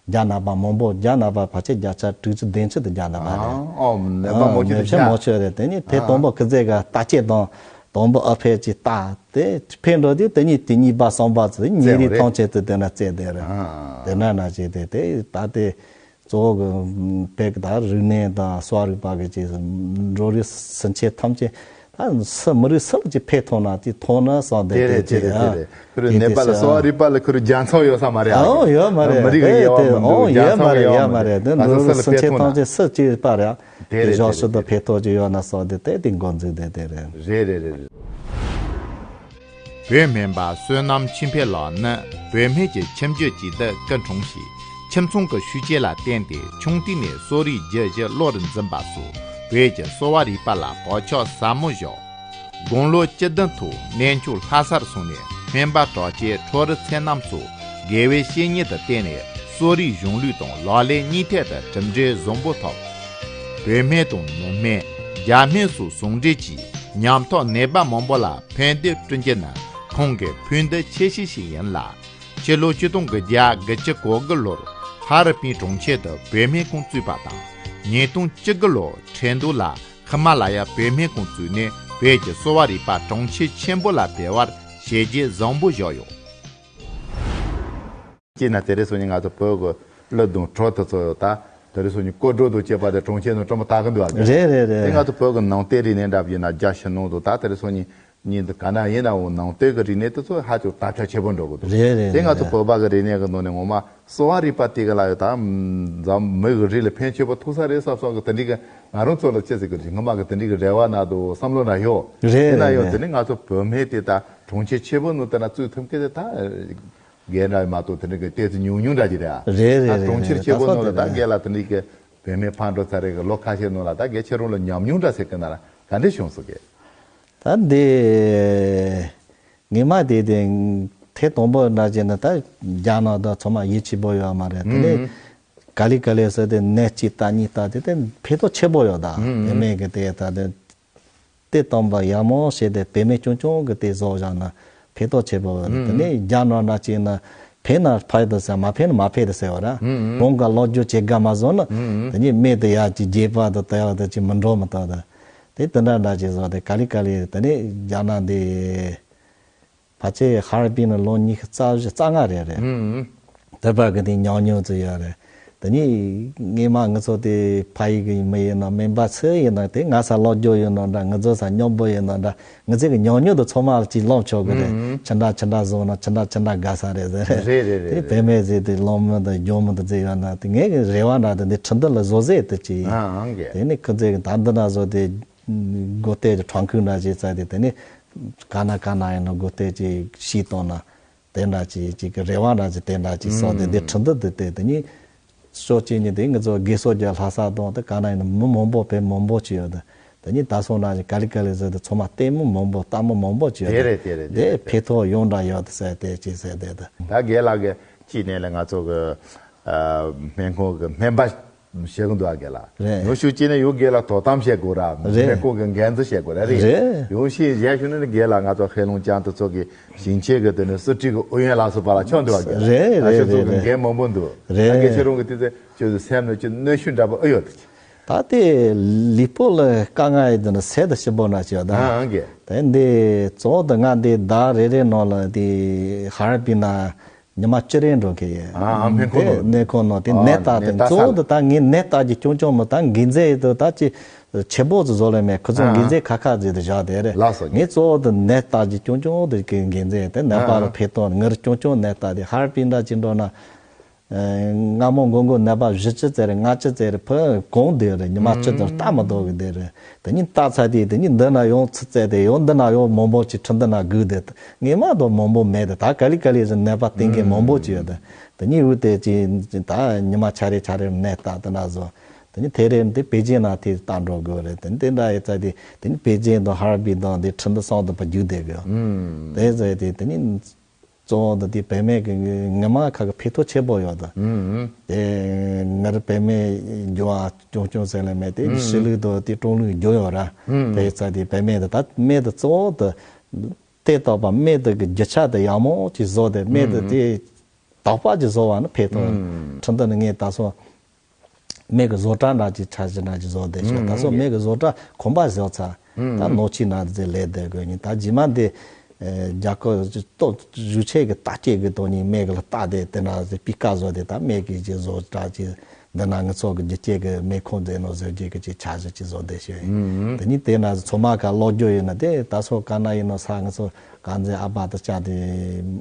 རྒྱ་ནག་པ་མང་པོ་རྒྱ་ནག་པ་ཕལ་ཆེར་བརྒྱ་ཆ་དྲུག་ཅུ་བདུན་ཅུ་དེ་རྒྱ་ནག་པ་རེད། ཨ་ཨོ་ནད་པ་མང་ཆེ་ཨ་དེ་ནད་པ་རྒྱ་མང་ཆེ་དེ་རྒྱ་ནག་པ་རེད། དེ་ནི་དེ་ཨ་དང་པོ་ཁི་ཙེ་ག་ལྟ་དཔྱད་དང་དང་པོ་ཨ་ཕལ་ཅིག་ལྟ་དེ་ཕན་འགྲོ་དུས་དེ་ཉིད་དེ་གཉིས་པ་གསུམ་པ་ཚོ་ཉིན་རེའི་ཐང་ཆད་དུ་དེ་ན་བཙལ་བསྡད་རེད། ཨ། དེ་ན་ན་ཅིག་དེ་དེ་ད་དེ་གཙོ་བོ་གི་བོད་ཀྱི་ད་རིག་གནས་དང་གསོ་བ་རིག་པ་གི་ཅིག་འབྲོག་རིགས་སུན་ཆད་ཐམས་ཅད་ད་སུ་མི་རིགས་སུ་ལ་ཅིག་ཕན་ཐོགས་ན་ཅིག་ཐོགས་ན་བསམ་བསྡད་དེ་དེ་ཅིག་དེ་ཨ། རེད། ཁོ་རེ་ནད་པ་ལ་གསོ་བ་རིག་པ་ལ་ཁོ་རེ་རྒྱ་མཚོ་ཡོད་ས་མ་རེད་ཨ། ཨོ་ཡོད་མ་རེད། མི་རིགས་ཀྱི་དེ་དབྱེ་བ་དེ་མི་འདུག་ཨོ་རྒྱ་ཡོད་མ་མཚོ་གི་རེད། དབྱེ་བ་ཡོད་མ་མི་རེད། འདུག་དེ་ང་ཚོ་འབྲོག་སུ་ལ་རིགས་སུན་ཕན་ཆད་ཐོགས་ན་ཐམས་ཅད་སུ་ཅིག་པ་རེད། དེ་རེད། ཞོགས་དེ་ཞུ་རེད། དང་ཕན་ཐོགས་ཀྱི་ཡོད་ན་སོགས་དེ་དེ་དེ་འགོ་འཛུགས་དེ་དེ་རེད། རེད་རེད་རེད་རེད། བོད་སྨན་པ་བསོད་ནམས་འཆི་འཕེལ་ལགས་ནི་བོད་སྨན་གྱི་ཁྱིམ་རྒྱུད་ཅིག་ཏུ་སྐུ་འཁྲུངས་ཤིང་། ཁྱིམ་ཚང་གི་ཤུགས་རྐྱེན་ལ་བརྟེན་ཏེ་ཆུང་དུས་ནས་གསོ་རིག་བརྒྱུད་བཞི་བློར་འཛིན་པ་སོགས་བོད་ཀྱི་གསོ་བ་རིག་པ་ལ་བག་ཆགས་ཟབ་མོ་བཞག་དགུང་ལོ་བཅུ་བདུན་ཐོག་གནས་མཆོག་ལྷ་སར་སོང་ནས་སྨན་པ་གྲགས་ཅན་ཁྲོ་རུ་ཚེ་རྣམ་སོགས་དགེ་བའི་བཤེས་གཉེན་དུ་བསྟེན་ནས་གསོ་རིག་གཞུང་ལུགས་དང་ལག་ལེན་གཉིས་ཐད་དུ་གྲུབ་འབྲས་བཟང་པོ་ཐོབ། བོད་སྨན་དང་ནུབ་སྨན། རྒྱ་སྨན་སོགས་ཟུང་འབྲེལ་གྱིས་ཉམ་ཐག་ནད་པ་མང་པོ་ལ་ཕན་བདེ་བསྐྲུན་རྒྱུ་ནི་ཁོང་གི་ཕུགས་འདུན་ཆེ་ཤོས་ཤིག་ཡིན་ལ། ཕྱི་ལོ་ཆིག་སྟོང་དགུ་བརྒྱ་དགུ་བཅུ་གོ་དགུ་ལོར་ཧ་རི་པིན་གྲོང་ཁྱེར་དུ་བོད་སྨན་ཁང་བཙུགས་པ་དང་། ཉིས་སྟོང་བཅུ་དགུ་ལོར་ཁྲེང་ཏུའུ་ལ་ཧི་མ་ལ་ཡ་བོད་སྨན་ཁང་བཙུགས་ནས་བོད་ཀྱི་གསོ་བ་རིག་པ་གྲོང་ཁྱེར་ཆེན་པོ་ལ་སྤེལ་བར་བྱས་རྗེས་བཟང་པོ་བཞག་ཡོད། སྤྱིར་ན་དེ་རིང་སང་ཉིན་ང་ཚོ་བོད་ཀྱི་གླུ་དང་བྲོ་དེ་ཚོ་ད་དེ་རིང་སང་ཉིན་སྐོར་བྲོ་དང་བཅས་པ་དེ་གྲོང་ཁྱེར་ནང་སྤྲོ་མོ་ལྟ་གི་འདུག་ཨ། རེད་རེད་རེད། དེ་ང་ཚོ་བོད་ཀྱི་ནང་བསྟན་རིག་གནས་འདྲ་བ་ཡིན་ན་རྒྱ་ཕྱི་ནང་དུ་ད་དེ་རིང་སང་ཉིན་ཉིན་དུ་ག་ན་ཡིན་ནའང་ནང་བསྟན་གྱི་རིག་གནས་དེ་ཚོ་ཧ་ཅང་དར་ཁྱབ་ཆེན་པོ་འགྲོ་གི་འདུག་རེད་རེད་དེ་ང་ཚོ་རེད། བོད་པ་གི་རིག་གནས་ཀྱི་ནང་ནས་ངོ་མ་གསོ་བ་རིག་པ་དེ་ག་ལ་ཡོད་ད་འཛམ་མི་གི་རིགས་ལ་ཕན་ཆེན་པོ་ཐོགས་ས་རེད་བསམ་བསམ་གི་དེ་འདྲའི་གི་ང་རང་ཚོ་ལ་ཅི་ཟེར་གི་རེད། སྔོན་མ་གི་དེ་འདྲའི་གི་རེ་བ་ན་དུ་བསམ་བློ་ན་ཡོད། རེད་ཡིན་ན་ཡང་རེད་དེ་རེད། ནི་ང་ཚོ་བོད་སྨན་དེ་ད་གྲོང་ཁྱེར་ཆེན་པོ་ནང་དེ་ན་བཙུགས་ཐུབ་མཁན་དེ་ད་རྒན་འདྲ་མ་གཏོགས་དེ་འདྲ་གི་ཏོག་ཙམ་ཉུང་ཉུང་འདྲ་ཅིག་རེད་ཨ། རེད་རེད་ད་གྲོང་ཁྱེར་ཆེ་པོ་ནང་ལ་ད་རྒན་ལགས་དེ་འདྲ་གི་བོད་སྨན་ཕར་འགྲོ་ཚར་རེད་གི་ལོ་ཁ་ཤས་ནང་ལ་ད་རྒན་ཁྱེད་རང་ལ་ཉམས་མྱོང་འདྲ་ཟེར་གི་ན་ར་ ག་འདྲ་བྱུང་སོང་གི། ད་འདི་ངེས་མ་དེ་དེ་ཐེངས་དང་པོ་འདྲ་བྱས་ན་ད་རྒྱ་ནག་དང་ཚང་མ་ཡིད་ཆེས་པོ་ཡོད་མ་རེད། དེ་ནས་ག་ལེ་ག་ལེ་ཟེར་ཏེ་ནས་གཅིག་ལྟ་གཉིས་ལྟ་དེ་དེ་ཕན་ཐོགས་ཆེ་པོ་ཡོད། ད་བུད་མེད་ཀྱི་དེ་ད་དེ་དེ་སྟོན་པ་ཡག་མོ་བྱས་ཏེ་བུད་མེད་ཆུང་ཆུང་གི་དེ་བཟོ་བཞག་ན་ཕན་ཐོགས་ཆེ་པོ་ཡོད། དེ་ནས་རྒྱ་ནག་འདྲ་བྱས་ན་ཕན་ན་ཕན་དུ་ཟེར། མ་ཕན་ན་མ་ཕན་དུ་ཟེར་བ་ར། རང་ག་ལོ་རྒྱུས་བྱེད་དགའ་མ་བཟོ་ན་དེ་ནས་མེད་དུ་ཡག་ཅིག་རྒྱས་པ་དང་དེ་ཡག་དེ་ཅིག་མི་འགྲོ་མི་ཐུབ། ད་དེ་དེ་འདྲ་འདྲ་བྱས་བཟོ་དེ་ག་ལེ་ག་ལེ་དེ་ནས་རྒྱ་ནག་འདི་ཕལ་ཆེར་ཧར་པིན་ལ་ལོ་ཉི་ཤུ་རྩ་བཞི་རྩ་ལྔ་རེད་རེད། དེ་བར་གི་དེ་ཉམས་མྱོང་ཚོ་ཡོད་རེད། དེ་ནས་ངས་མ་ང་ཚོ་དེ་ཕ་ཡུལ་གི་མི་ཡིན་ན་སྨན་པ་ཚོ་ཡིན་ན་དེ་ང་ས་ལོ་རྒྱུས་ཡིན་ན་འདྲ། ང་ཚོ་ས་སྙོམས་པོ་ཡིན་ན་འདྲ། ང་ཚོ་གི་ཉམས་མྱོང་དུ་ཚང་མ་ལ་ཅིག་ལོངས་ཆོག་གི་རེད། ཅི་འདྲ་ཅི་འདྲ་བཟོ་ན་ཅི་འདྲ་ཅི་འདྲ་དགའ་ས་རེད་ཟེར། རེད་རེད་རེད། དེ་བུད་མེད་ཟེར་དེ་སློབ་མ་དང་སྦྱོང་མི་དང་ཟེར་ཡོད་ན་དེ་ངས་གི་རེ་བ་འདྲ་དེ་འདི་ཁྲིན་ཏུ་ལ་བཟོ་ཟེར་དེ་ཅི་ཡིན། དེ་ནས་ཁོ་ཚོས་གི་ད་འདི་ན་བཟོ་དེ་སྒོ་སྟེ་གྲང་ཁུལ་འདྲ་ཅིག་བཙལ་ཏེ་དེ་ནས་ག་ན་ག་ན་ཡིན་ན་སྒོ་སྟེ་ཅིག་ཤི་བཏང་ན། དེ་འདྲ་ཅིག་ཅིག་གི་རེ་བ་འདྲ་ཅིག་དེ་འདྲ་ཅིག་སོགས་དེ་འདི་ཁྲིན་ཏུ་དེ་དེ་དེ་ནི་ཤོག་ཅིག་ནི་དེ་ང་ཚོ་དགེ་སོགས་ཀྱི་ལྷ་ས་དང་དེ་ག་ན་ཡིན་ན་མི་མང་པོ་བོད་མང་པོ་ཅིག་ཡོད། དེ་དེ་ནི་ད་སོང་འདྲ་ཅིག་ག་ལེ་ག་ལེ་ཟེར་དེ་ཚང་མ་ལྟད་མོ་མང་པོ་ལྟད་མོ་མང་པོ་ཅིག་ཡོད། དེ་རེད་དེ་རེད་དེ་དེ་རེད། ཕན་ཐོགས་ཡོང་འདྲ་ཡོད་ཟེར་དེ་ཅིག་ཟེར་དེ་དེ། ད་རྒན་ལགས་ཀྱི་ཅིག་ནས་ལ་ང་ཚོ་གི་སྨན་ཁང་གི་སྨན་པ་བྱེད་ཀྱི་འདུག་ཨ་རྒན་ལགས། རེད། ཉུང་ཤོས་ཅིག་ནས་ཡོད་རྒན་ལགས་དོ་དམ་བྱེད་དགོས་ར། རེད། སྨན་ཁང་གི་འགན་འཛིན་བྱེད་དགོས་ར། རེད། རེད། ཡོང་ཤེས་གཞན་ཞུ་ན་ནི་རྒན་ལགས་ང་ཚོ་ཧེ་ལུང་ཅང་དུ་ཚོགས་ཀྱི་ཞིང་ཆེན་གྱི་དེ་ནི་སྲིད་ཁྲི་གི་ཨུ་ཡོན་ལ་སོགས་པ་ལ་ཆོག་འདུག་ཨ་རྒན། རེད་རེད། ང་ཚོ་རེད་ཚོགས་ཀྱི་རེད། འགན་མང་པོ་འདུག་རེད། ད་རྒན་ཁྱེད་རང་གི་དེ་ཚེ་ཁྱོད་ཚོ་སེམས་ནང་ཅི་གནོན་ཤུགས་འདྲ་པོ་ཨེ་ཡོད་དེ། ད་དེ་ལུས་པོ་ལ་དཀའ་ངལ་ཡོད་དེ་ནི་ཟས་དང་ཞིམ་པོ་ན་ཅི་ཡོད་ད། ཨ་རྒན། དེ་འདི་གཙོ་བོ་དེ་ང་འདི་ཟླ་རེ་རེ་ནང་ལ་དེ་ཧར་པིན་ན། ཉི་མ་བཅུ་རེ་འགྲོ་གི་ཡོད། ཨ་ཨ་སྨན་ཁང་ནང་། དེ་སྨན་ཁང་ནང་དེ་ཨ་ནད་ལྟ་དེ་ནད་ལྟ་གཙོ་བོ་ས་དེ་ད་ངས་ནད་ལྟ་རྒྱུ་རྐྱང་རྐྱང་མོ་ད་འགན་འཛིན་ཡོད་དོ་ད་ཅི་ཆེ་པོ་ཙི་བཟོ་ལེ་མེད། ཁོ་ཚོ་ཨ་འགན་འཛིན་ཁ་ཁ་ཟེར་དེ་བཞག་དེ་རེད། ལགས་སོ། ངས་གཙོ་བོ་དེ་ནད་ལྟ་རྒྱུ་རྐྱང་རྐྱང་དེ་གི་འགན་འཛིན་དེ་ནད་པ་ཨ་ལ་ཕེབས་དོན་ངར་རྐྱང་རྐྱང་ནད་ལྟ་དེ་ཧར་པིན་འདྲ་ཅི་འགྲོ་ན། སྔ་མོ་མགོ་མགོ་ནད་པ་བཞི་བཅུ་ཙམ་རེད། ལྔ་བཅུ་ཙམ་རེད། ཕུ་གང་དེ་རེད། ཉི་མ་བཅུ་ཙམ་ལྟ་མི་ཐུབ་གི་དེ་རེད། དེ་ཉིན་ལྟ་ཚར་དེ་དེ་ཉིན་འདི་ན་ཡོང་ཚུར་བཙལ་ཏེ་ཡོང་འདི་ན་ཡོང་མང་པོ་ཅིག་ཁྲིན་ཏུ་ན་སྒུག་བསྡད། ངས་མ་གཏོགས་མང་པོ་མེད་དེ། ད་ག་ལེ་ག་ལེ་ཟེར་ནད་པ་བསྟེན་མཁན་མང་པོ་ཅིག་ཡོད་དེ། དེ་ཉིན་འུ་དེ་ཅིག་ད་ཉི་མ་ཆ་རེ་ཆ་རེ་ནད་ལྟ་དེ་ན་བཟོ། དེ་ཉིན་དེ་རེ་འདི་པེ་ཅིན་ན་དེ་ལྟ་འགྲོ་དགོས་རེད། དེ་དེ་འདྲ་ཡོད་ཚར་དེ་དེ་ཉིན་པེ་ཅིན་དང་ཧར་པིན་དང་དེ་ཁྲིན་ཏུ་སོང་དུ་ཕ་རྒྱུག་བསྡད་དགོས། དེ་ཟེར་དེ་དེ་ཉིན། གཙོ་བོ་འདི་དེ་བུད་མེད་ཀྱི་ངོ་མ་ཁ་གི་ཕན་ཐོགས་ཆེ་པོ་ཡོད་དོ། ཨུམ། དེ་ངར་བུད་མེད་འགྱུར་བ་ཅུང་ཅུང་ཟེར་ལེ་མེད་དེ་ཨུམ། ཕྱི་ལུགས་དང་དེ་ཀྲུང་ལུགས་འགྱུར་ཡོད་ར། ཨུམ། དེ་ཚ་དེ་བུད་མེད་དེ་ད་མེད་དེ་གཙོ་བོ་དེ་དེ་ལྟ་བ་མེད་དེ་གི་རྒྱུ་ཆ་དེ་ཡག་མོ་ཅིག་བཟོ་དེ་མེད་དེ་ཨུམ། དེ་དག་པ་ཅིག་བཟོ་བ་ནི་ཕན་ཐོགས། ཨུམ། ཁྲིན་ཏུ་ནི་ངས་ད་སོ། མེད་གི་བཟོ་གྲྭ་འདྲ་ཅིག་འཆར་གཞི་འདྲ་ཅིག་བཟོ་བསྡད་ཤག་ཨུམ། ད་སོ་མེད་གི་བཟོ་གྲྭ་གོམ་པ་བཟོ་ཚར། ཨུམ། ད་ནོར་ཕྱིན་ན་ཟེར་ལས་བསྡད་དགོས་ནི་ད་རྗེས་མ་འདི། རྒྱ་སྐོར་ཏོག་ཞུ་ཆེད་ཀྱི་ལྟ་སྐྱེས་ཀྱི་ཐོག་ནས་མེད་གི་ལ་ལྟ་དེ་དེ་ན་ཟེར་པི་ཀ་བཟོ་དེ་ད་མེད་གི་ཅིག་བཟོ་གྲྭ་ཅིག་འདི་ན་ང་ཚོ་གི་རྒྱུ་སྐྱེས་ཀྱི་མེ་ཁོང་མཛད་ནོ་ཟེར་རྒྱུ་གི་ཅིག་འཆར་གཞི་ཅིག་བཟོ་བསྡད་ཤག་ཨུམ། དེ་ནི་དེ་ན་ཚོ་མ་ག་ལོག་རྒྱུ་ཡིན་ན་དེ་ད་སོ་ག་ན་ཡིན་ནོ་ས་ང་ཚོ་ག་འཛིན་ཨ་ཕ་ད་ཅག་དེ་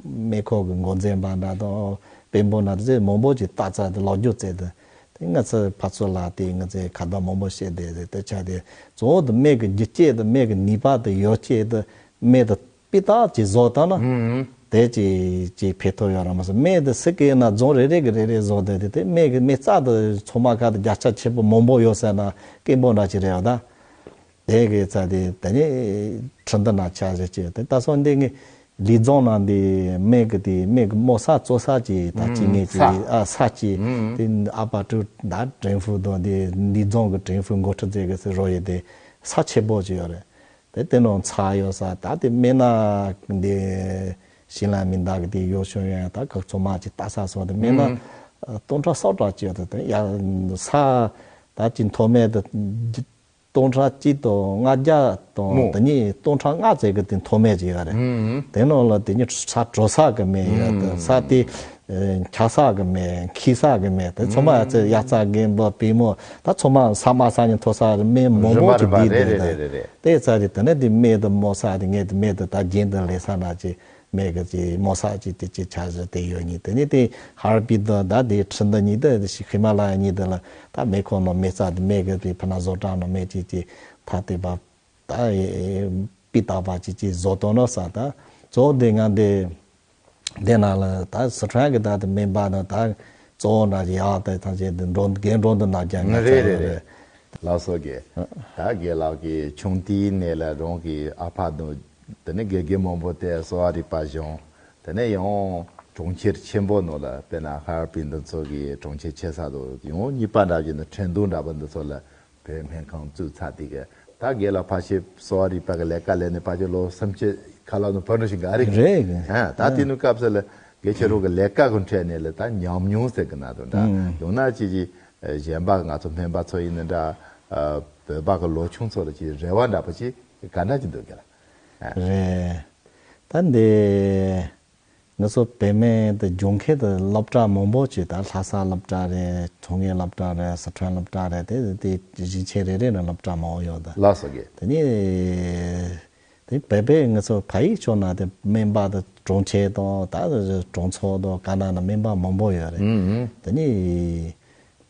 མེ་ཁོང་གི་འགོ་འཛིན་པ་འདྲ་དང་དཔོན་པོ་འདྲ་དེ་མང་པོ་ཅིག་ལྟ་ཚར་དེ་ལོག་རྒྱུ་བཙལ་དེ། དེ་ང་ཚོ་ཕར་ཚུར་ལ་དེ་ང་ཚོས་ཁ་བརྡ་མང་པོ་བཤད་བསྡད་རེད། དེ་ཆ་དེ་གཙོ་བོ་དེ་སྨན་གྱི་རྒྱུ་སྐྱེས་དེ་སྨན་གྱི་ནུས་པ་དེ་ཡོ་བྱད་དེ་སྨན་དེ་སྤུས་དག་ཅིག་བཟོ་བཏང་ན་ཨུམ། དེ་ཅིག་ཅིག་ཕན་ཐོགས་ཡོད་ར་མ་སོང་། སྨན་དེ་སི་ཀེ་ན་རྫོང་རེ་རེ་གི་རེ་རེ་བཟོ་བསྡད་དེ་དེ་སྨན་གྱི་སྨན་རྩ་དེ་ཚང་མ་ཁ་དེ་བརྒྱ་ཆ་ཆེ་པོ་མང་པོ་ཡོད་ཟེར་ན་སྐད་འབོད་འདྲ་ཅིག་རེད་བ་ད། དེ་གི་རྩ་དེ་དེ་ནི་ཁྲིན་ཏུ་ན་ཆ་ཞིག་ཅིག་དེ་ད་སོང་འདི་ངས་ལི་རྫོང་ན་འདི་སྨན་གི་དེ་སྨན་གི་རྨོ་ས་བཙོ་ས་ཅིག་ད་ཅི་ངས་ཅིག་ཨ་ས་ཅིག་དེ་ཨ་པ་ཀྲུ་ད་ཀྲེང་ཧྥུ་དང་དེ་ལི་རྫོང་གི་ཀྲེང་ཧྥུ་འགོ་ཁྲིད་མཛད་གི་སི་རོ་ཡི་དེ་ས་ཆེ་པོ་ཅིག་ཡོད་རེད། དེ་དེ་ནང་ཚ་ཡོད་ས་ད་དེ་སྨན་ན་འདི་ཤིང་ལ་མི་འདག་གི་དེ་ཡོད་བྱུང་ཡོད་ད་ག་ཚོ་མ་ཅིག་ལྟ་ས་སོང་དེ་སྨན་ན་སྟོང་ཕྲག་སོ་ཕྲག་ཅིག་ཡོད་དེ་དེ་ཡ་ས་ད་ཅི་མཐོ་དམན་དེ། སྟོང་ཕྲག་གཅིག་དང་ལྔ་བརྒྱ་དང་དེ་ཉིད་སྟོང་ཕྲག་ལྔ་ཙམ་གྱི་དེ་མཐོ་དམན་ཅིག་ཡོད་རེད། དེ་ནང་ལ་དེ་ཉིད་ས་དྲོ་ས་གི་སྨན་ཡོད་དེ་ས་དེ་འཁྱག་ས་གི་སྨན་འཁྱིལ་ས་གི་སྨན་དེ་ཚང་མ་ཡ་ཙེ་ཡ་ཙ་རྒན་པོ་པུས་མོ་ད་ཚང་མ་ས་དམའ་ས་ཉིན་མཐོ་ས་སྨན་མང་པོ་ཅིག་བསྡུས་བསྡད་དེ་དེ་ཙ་རེད། དེ་ནས་དེ་སྨན་དེ་རྨོ་ས་དེ་ངས་དེ་སྨན་དེ་ད་རྒྱན་དེ་ལས་ས་ན་ཅིག་སྨན་གྱི་ཅིག་རྨོ་ས་ཅིག་དེ་ཅིག་འཆར་གཞི་དེ་ཡོད་ནི་དེ་ནི་དེ་ཧར་པི་དང་ད་དེ་ཁྲི་འདི་གཉིས་དེ་ཧི་མ་ལ་ཡ་གཉིས་དེ་ལ་ད་སྨན་ཁང་ནང་སྨན་རྩ་དེ་སྨན་གྱི་དེ་ཕ་ན་བཟོ་གྲྭ་ནང་སྨན་ཅིག་ཅིག་ད་དེ་བ་ད་སྤུས་དག་པ་ཅིག་ཅིག་བཟོ་གཏོང་ནོ་ས་ད་གཙོ་བོ་དེ་ང་དེ་དེ་ན་ལ་ད་སི་ཁྲོན་གྱི་ད་དེ་སྨན་པ་ནང་ད་གཙོ་བོ་ན་ཡག་དེ་ཐང་ཆེ་དེ་འགྲོ་རྒན་འགྲོ་འདི་ན་རྒྱ་ང་རེད་རེད་རེད། ལགས་སོ་རྒན། ད་རྒན་ལགས་ཀྱིས་ཆུང་དུས་ནས་ལ་རང་གི་ཨ་ཕ་དང་དེ་ནས་དགེ་རྒན་མང་པོ་དེ་གསོ་བ་རིག་པ་སྦྱངས། དེ་ནས་ཡང་གྲོང་ཁྱེར་ཆེན་པོ་ནང་ལ་དཔེར་ན་ཧར་པིན་འདི་ཚོ་གི་གྲོང་ཁྱེར་ཆེ་ས་དང་ཡང་གཉིས་པ་འདྲ་བཞིན་དུ་ཁྲིན་ཏུའུ་འདྲ་པོ་འདི་ཚོ་ལ་བོད་སྨན་ཁང་བཙུགས་ཚར་དུས་ཀྱི་ད་རྒན་ལགས་ཕལ་ཆེར་གསོ་བ་རིག་པ་གི་ལས་ཀ་ལས་ནས་ཕལ་ཆེར་ལོ་སུམ་ཅུ་ཁ་ལག་ནང་ཕར་འགྲོ་བཞིན་ག་རེད། རེད། ཨ་ད་དེ་ནུ་སྐབས་སུ་ལ་རྒན་ཁྱེད་རང་གི་ལས་ཀ་གི་འཕྲད་ནས་ལ་ད་ཉམས་མྱོང་ཟེར་གི་ན་དང་འདྲ་ཡང་ན་ཅི་ཅི་གཞན་པ་ང་ཚོ་སྨན་པ་ཚོ་ཡིན་ན་འདྲ། ཨ་བོད་པ་གི་ལོ་ཆུང་ཚོ་ལ་ཅི་རེ་བ་འདྲ་པོ་ཅི་ག་འདྲ་ཅི་འདུག་གི་ལ། ཨ། རེད། ད་འདི་ང་ཚོ་བོད་སྨན་དེ་སྦྱོང་མཁན་དེ་སློབ་གྲྭ་མང་པོ་ཅིག་ད་ལྷ་ས་སློབ་གྲྭ་རེད། ཐོན་དངོས་སློབ་གྲྭ་རེད། སི་ཁྲོན་སློབ་གྲྭ་རེད། དེ་དེ་གཞིས་ཆེན་རེ་རེ་ནས་སློབ་གྲྭ་མང་པོ་ཡོད་ད། ལགས་སོ་རྒན། དེ་ནས་དེ་བོད་པས་ང་ཚོ་ཕ་ཡུལ་ཕྱོགས་ན་དེ་སྨན་པ་དེ་གྲོང་ཁྱེར་དང་ད་གྲོང་ཚོ་དང་ག་ན་ན་སྨན་པ་མང་པོ་ཡོད་རེད། ཨུ་ཨུ། དེ་ནས་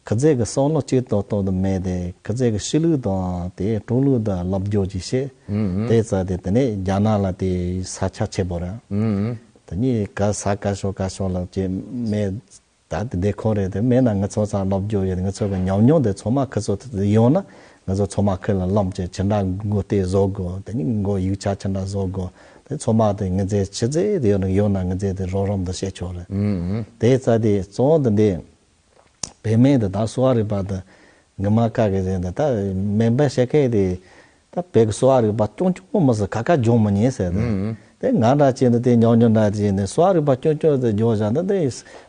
ཁི་ཚེ་གི་བསམ་བློ་གཅིག་ཏོག་ཏོག་ཏུ་མེད་དེ་ཁི་ཚེ་གི་ཤི་ལུགས་དང་དེ་གྲོངས་ལུགས་དང་སློབ་སྦྱོང་ཅིག་བྱེད། ཨུ་ཨུ། དེ་ཙ་དེ་དེ་ནས་རྒྱ་ནག་ལ་དེ་ས་ཆ་ཆེ་པོ་རེད། ཨུ་ཨུ། དེ་ནས་ག་ས་ག་ཤོག་ག་ཤོག་ལ་ཅེ་མེད། ད་དེ་འདི་ཁོ་རེད། དེ་མེད་ན་ང་ཚོ་ཚང་སློབ་སྦྱོང་ཡོད། ང་ཚོ་གི་ཉམས་མྱོང་དེ་ཚང་མ་ཁི་ཚོ་ཡོང་ན་ང་ཚོ་ཚང་མ་ཁི་ལ་སློབ་ཅེ་ཅི་འདྲ་མགོ་བཏེགས་བཟོ་དགོས། དེ་ནས་མགོ་ཡིག་ཆ་ཅི་འདྲ་བཟོ་དགོས། དེ་ཚང་མ་དེ་ང་ཚོ་ཆི་ཚེ་དེ་ཡོད་ན་ཡོད་ན་ང་ཚོ་དེ་རོགས་རམ་དུ་བྱེད་ཆོག་རེད། ཨུ་ཨུ། དེ་ཙ་དེ་གཙོ་བོ་དེ་འདི། བོད་སྨན་དེ་དག་གསོ་བ་རིག་པ་དེ་ངོ་མ་བཀའ་གི་རེད་འདི་ད་སྨན་པ་བྱེད་མཁན་དེ་ད་བོད་ཀྱི་གསོ་བ་རིག་པ་རྐྱང་རྐྱང་མི་སྲིད་ཁ་ཁ་སྦྱོང་མི་ཉན་ཟེར་ཏེ། ཨུ་ཨུ། དེ་ང་འདྲ་བྱས་ནས་དེ་ཉོག་ཉོག་འདྲ་བྱས་ནས་གསོ་བ་རིག་པ་རྐྱང་རྐྱང་དེ་སྦྱོང་བཞག་ན་དེ་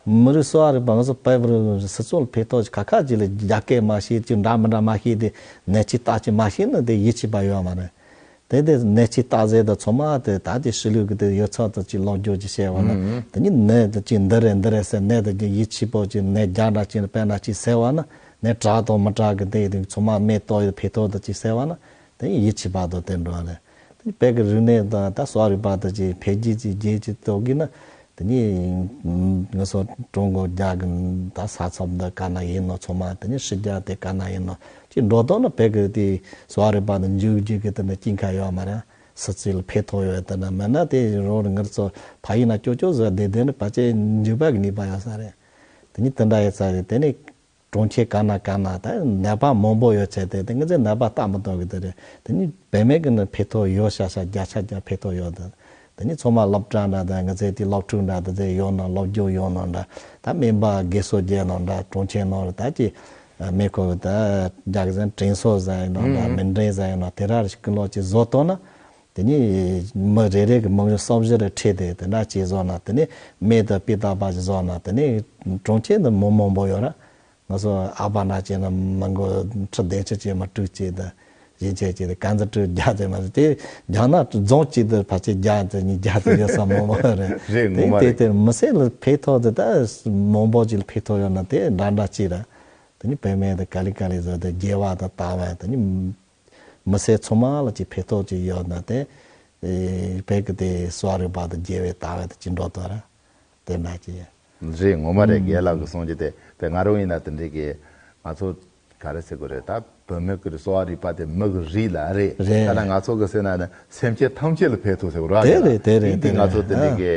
མི་རིགས་གསོ་བ་རིག་པ་ང་ཚོ་བོད་པ་རིགས་སྤྱི་ཚོགས་ལ་ཕན་ཐོགས་ཁ་ཁ་ཅིག་ལ་རྒྱ་སྐད་མ་ཤེས་ཅིག་འདྲ་མི་འདྲ་མ་ཤེས་དེ་ནད་ཅིག་རྟགས་ཅིག་མ་ཤེས་ན་དེ་ཡིད་ཆེས་པ་ཡོད་མ་རེད། དེ་དེ་ནད་ཅིག་རྟགས་གསལ་དང་ཚང་མ་དེ་ད་དེ་ཕྱི་ལུགས་ཀྱི་དེ་ཡོད་ཚད་དུ་ཅིག་ལོག་འགྱོ་ཅིག་བྱས་པ་ན། ཨུ་ཨུ། དེ་ནི་ནད་དེ་ཅིག་འདི་རེད་འདི་རེད་ཟེར་ནད་དེ་ཅིག་ཡིད་ཆེས་པོ་ཅིག་ནད་རྒྱ་འདྲ་ཅིག་དཔེ་འདྲ་ཅིག་ཟེར་བ་ན་ནད་དྲག་དང་མི་དྲག་གི་དེ་དེ་ཚང་མ་མེ་ཏོག་ཡི་ཕན་ཐོགས་དུ་ཅིག་ཟེར་བ་ན་དེ་ཡིད་ཆེས་པ་དང་དེ་འགྲོ་བ་རེད། དེ་བོད་ཀྱི་རིག་གནས་དང་ད་གསོ་བ་རིག་པ་དུ་ཅིག་འཕེལ་རྒྱས་ཅིག་རྒྱས་ཅིག་གཏོང་གི་ན། དེ་ནས་ང་ཚོ་ཀྲུང་གོ་རྒྱ་གི་ད་ས་མཚམས་འདི་ག་ན་ཡིན་ནོ་ཚང་མ་དེ་ནས་ཕྱི་རྒྱལ་དེ་ག་ན་ཡིན་ནོ་ཅིག་འགྲོ་དོན་ནི་བོད་ཀྱི་དེ་གསོ་བ་རིག་པ་དང་འཇུག་རྒྱུ་གི་དེ་ནས་སྐྱིན་ཁ་ཡོད་མ་རེད། སི་ཚིལ་ཕན་ཐོགས་ཡོད་དེ་ན་མེད་ན་དེ་རོགས་ང་ཚོ་ཕ་ཡུལ་ན་ཅོ་ཅོ་ཟེར་བསྡད་དེ་ནི་ཕལ་ཆེར་འཇུག་པ་གི་ནུས་པ་ཡོད་ས་རེད། དེ་ནི་དེ་འདྲ་ཡོད་ས་རེད། དེ་ནི་གྲོང་ཁྱེར་ག་ན་ག་ན་ད་ནད་པ་མང་པོ་ཡོད་ཚད་དེ་དེ་ང་ཚོས་ནད་པ་ལྟ་མི་ཐུབ་གི་དེ་རེད། དེ་ནི་བེད་མེད་གི་ནི་ཕན་ཐོགས་ཡོད་ཤ་ཤ་བརྒྱ་ཆ་བརྒྱ་ཕན་ཐོགས་ཡོད་དེ། དེ་ནི་ཚང་མ་སློབ་གྲྭ་འདྲ་དང་ང་ཚོའི་དེ་སློབ་ཕྲུག་འདྲ་དེ་ཚོ་ཡོང་ན་སློབ་སྦྱོང་ཡོང་ན་འདྲ་ད་སྨན་པ་དགེ་གསོ་རྒྱག་ན་འདྲ་གྲོང་ཁྱེར་ནང་ལ་ད་ཅི་སྨན་ཁང་ད་རྒྱག་ཟན་དྲན་གསོ་ཟ་ཡིན་ན་འདྲ་ཨུམ། མི་འདྲེན་ཟ་ཡིན་ན་དེ་ར་རིགས་ཀྱི་ལོ་ཅིག་བཟོ་ཐུབ་ན་དེ་ནི་མི་རེ་རེ་གི་མི་གཞི་གསོ་བཞི་རེ་ཁྲིད་དེ་དེ་འདྲ་ཅིག་བཟོ་ན་དེ་ནི་སྨན་དང་སྤུས་དག་པ་ཅིག་བཟོ་ན་དེ་ནི་གྲོང་ཁྱེར་འདི་མི་མང་པོ་ཡོད་ར། ང་ཚོ་ཨ་ཕ་ན་ཅིག་ན་མི་མགོ་ཁྲི་བདེ་ཆེ་ཅིག་མ་དྲུག་ཅིག་དང་གཞན་ཆེ་ཅིག་དང་གན་ཚ་དྲུག་བརྒྱ་ཅིག་མ་རེད་དེ་རྒྱ་ན་རྫོང་གཅིག་ཏུ་ཕལ་ཆེར་བརྒྱ་དང་ཉིས་བརྒྱ་དང་ཡོད་ས་མང་པོ་རེད། རེད་ངོ་མ་དེ་རེད། དེ་མི་སེར་ལ་ཕན་ཐོགས་དེ་ད་མང་པོ་ཅིག་ལ་ཕན་ཐོགས་ཡོད་ན་དེ་འདྲ་འདྲ་ཅིག་རེད། དེ་ནི་བེད་མེད་དེ་ག་ལེ་ག་ལེ་བཟོ་དེ་རྒྱལ་བ་དང་དར་བ་དེ་ནི་མི་སེར་ཚང་མ་ལ་ཅིག་ཕན་ཐོགས་ཅིག་ཡོད་ན་དེ་བོད་ཀྱི་དེ་གསོ་བ་རིག་པ་དང་རྒྱལ་བའི་དར་བ་དེ་ཅིག་འགྲོ་དོ་ར། དེ་འདྲ་ཅིག་རེད་ངོ་མ་རེད། ཨུམ། རྒན་ལགས་ཀྱི་གསུང་རྒྱུ་དེ་དཔེ་ང་རང་ཡིན་ན་དེ་འདྲའི་གི་ང་ཚོ་ག་རེ་ཟེར་དགོས་རེད། ད་བུད་མེད་ཀྱི་གསོ་བ་རིག་པ་དེ་མི་གི་རིགས་ལ་རེད། རེད། ད་ལྟ་ང་ཚོ་གི་ཟེར་ན་ནི་སེམས་ཅན་ཐམས་ཅད་ལ་ཕན་ཐོགས་ཟེར་དགོས་རེད། དེ་རེད་དེ་རེད་ཡིན་དེ་དེ་ང་ཚོ་རེད་དེ་འདྲའི་ཨ། གི་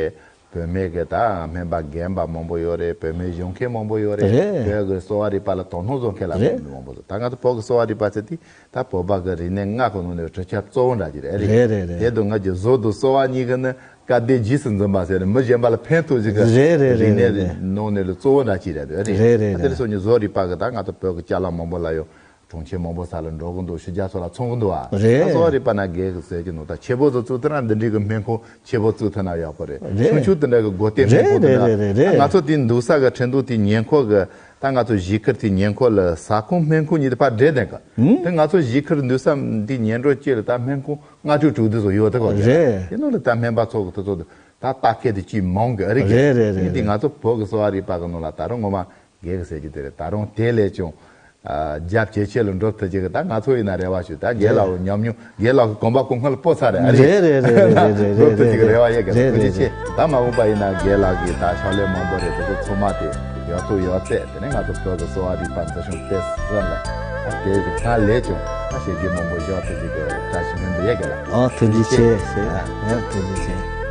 བུད་མེད་གི་ད་སྨན་པ་རྒན་པ་མང་པོ་ཡོད་རེད། བུད་མེད་གཞོན་སྐྱེས་མང་པོ་ཡོད་རེད། རེད། བོད་ཀྱི་གསོ་བ་རིག་པ་ལ་དོ་སྣང་བཟོ་མཁན་ལ་རེད། མང་པོ་འདུག་ད་ང་ཚོ་བོད་ཀྱི་གསོ་བ་རིག་པ་ཟེར་དུས་ད་བོད་པ་གི་རིག་གནས་ལྔ་གི་ནང་ནས་གྲུབ་ཆ་གཙོ་བོ་འདྲ་ཅིག་རེད། རེད་རེད་རེད། དེ་དུ་ང་གི་བཟོ་དང་གསོ་བ་གཉིས་ཀྱི་ནི་སྐལ་ལྡན་རྗེས་སུ་འཛིན་པ་ཟེར་ནས་མི་གཞན་པ་ལ་ཕན་ཐོགས་ཅིག་གི་རེད་རེད་རེད་རིག་གནས་རེད། ནང་ནས་ལ་གཙོ་བོ་འདྲ་ཅིག་རེད། རེད་རེད་རེད། དེར་སོང་ནས་བཟོ་རིག་པ་གི་ད་ང་ཚོ་བོད་ཀྱི་ཅ་ལག་མང་པོ་ལ་ཡང་གྲོང་ཁྱེར་མང་པོ་ས་ལ་འགྲོ་གི་འདུག་ཕྱི་རྒྱལ་སོགས་ལ་འཚོང་གི་འདུག་ཨ། རེད། ད་གསོ་བ་རིག་པ་ན་རྒན་གི་ཟེར་གྱི་ནོ་ད་ཆེ་བོ་ཚོ་བཙུགས་ཐུབ་ན་འདི་འདྲའི་གི་སྨན་ཁང་ཆེ་བོ་བཙུགས་ཐུབ་ན་ཡག་པོ་རེད། རེད། ཆུང་ཆུང་དེ་འདྲ་གི་སྒོ་བསྟེན་རེད་སྨན་ཁང་དེ་རེད་འདྲ་རེད་རེད་རེད། ང་ཚོ་དེ་འདུག་ས་གི་ཁྲིན་ཏུའུ་དེ་ཉེ་འཁོར་གི་ད་ང་ཚོ་གཞིས་ཁུལ་དེ་ཉེ་འཁོར་ལ་ས་ཁོངས་སྨན་ཁང་གཉིས་དེ་ཕར་འདྲེས་ནས་གི་ཨུམ། དེ་ང་ཚོ་གཞིས་ཁུལ་འདུག་ས་དེ་ཉེ་འགྲོ་བཅས་ལ་ད་སྨན་ཁང་ལྔ་དྲུག་དྲུག་དེ་ཚོ་ཡོད་དེ་གོ་རེད། རེད། དེ་ནང་ལ་ད་སྨན་པ་ཚོ་གི་དེ་ཚོ་ད་ལྟ་སྐད་དེ་ཅིག་མང་གི་ཨ་རི་གི་རེད་རེད་རེད། དེ་ང་ཚོ་བོད་གི་གསོ་བ་རིག་པ་གི་ནང་ལ་ད་རུང་ངོ་མ་རྒན་གི་ཟེར་གྱི་དེ་རེད། ད་རུང་དེ་ལས་ཀྱང་ཨ་རྒྱ་ཇེ་ཆེ་ལ་འགྲོ་ཐུབ་ཀྱི་གི་ད་ང་ཚོ་ཡིན་ན་རེ་བ་ཞུ། ད་རྒན་ལགས་ཀྱི་ཉམས་མྱོང་རྒན་ལགས་ཀྱི་གོམ་པ་གོང་སྔོན་ལ་སྤོ་ཚར་རེད་ཨ་རི་རེད་རེད་རེད་རེད་རེད། འགྲོ་ཐུབ་ཀྱི་གི་རེ་བ་ཡོད་གི་རེད། ཐུགས་རྗེ་ཆེ། ད་མ་འོངས་པ་ཡིན་ན་རྒན་ལགས་ཀྱི་ད་ཕྱག་ལས་མང་པོ་རེད། དེ་ཚོ་ཚང་མ་དེ་ཡག་ཐུགས་ཡག་བརྩེགས་དེ་ནས་ང་ཚོ་བོད་ཀྱི་གསོ་བ་རིག་པ་འཛིན་སྐྱོང་སྤེལ་གསུམ་ལ་ཨ་དེ་གི་ཐ་ལས་ཀྱང་ཨ་བྱས་རྗེས་མང་པོ་འཇོག་ཐུབ་ཀྱི་གི་བཀྲ་ཤིས་སྨོན་འདུན་ཡོད་གི་ལ། ཨ་ཐུགས་རྗེ་ཆེ་ཞེས་ཨ་ཐུགས་རྗེ་ཆེ།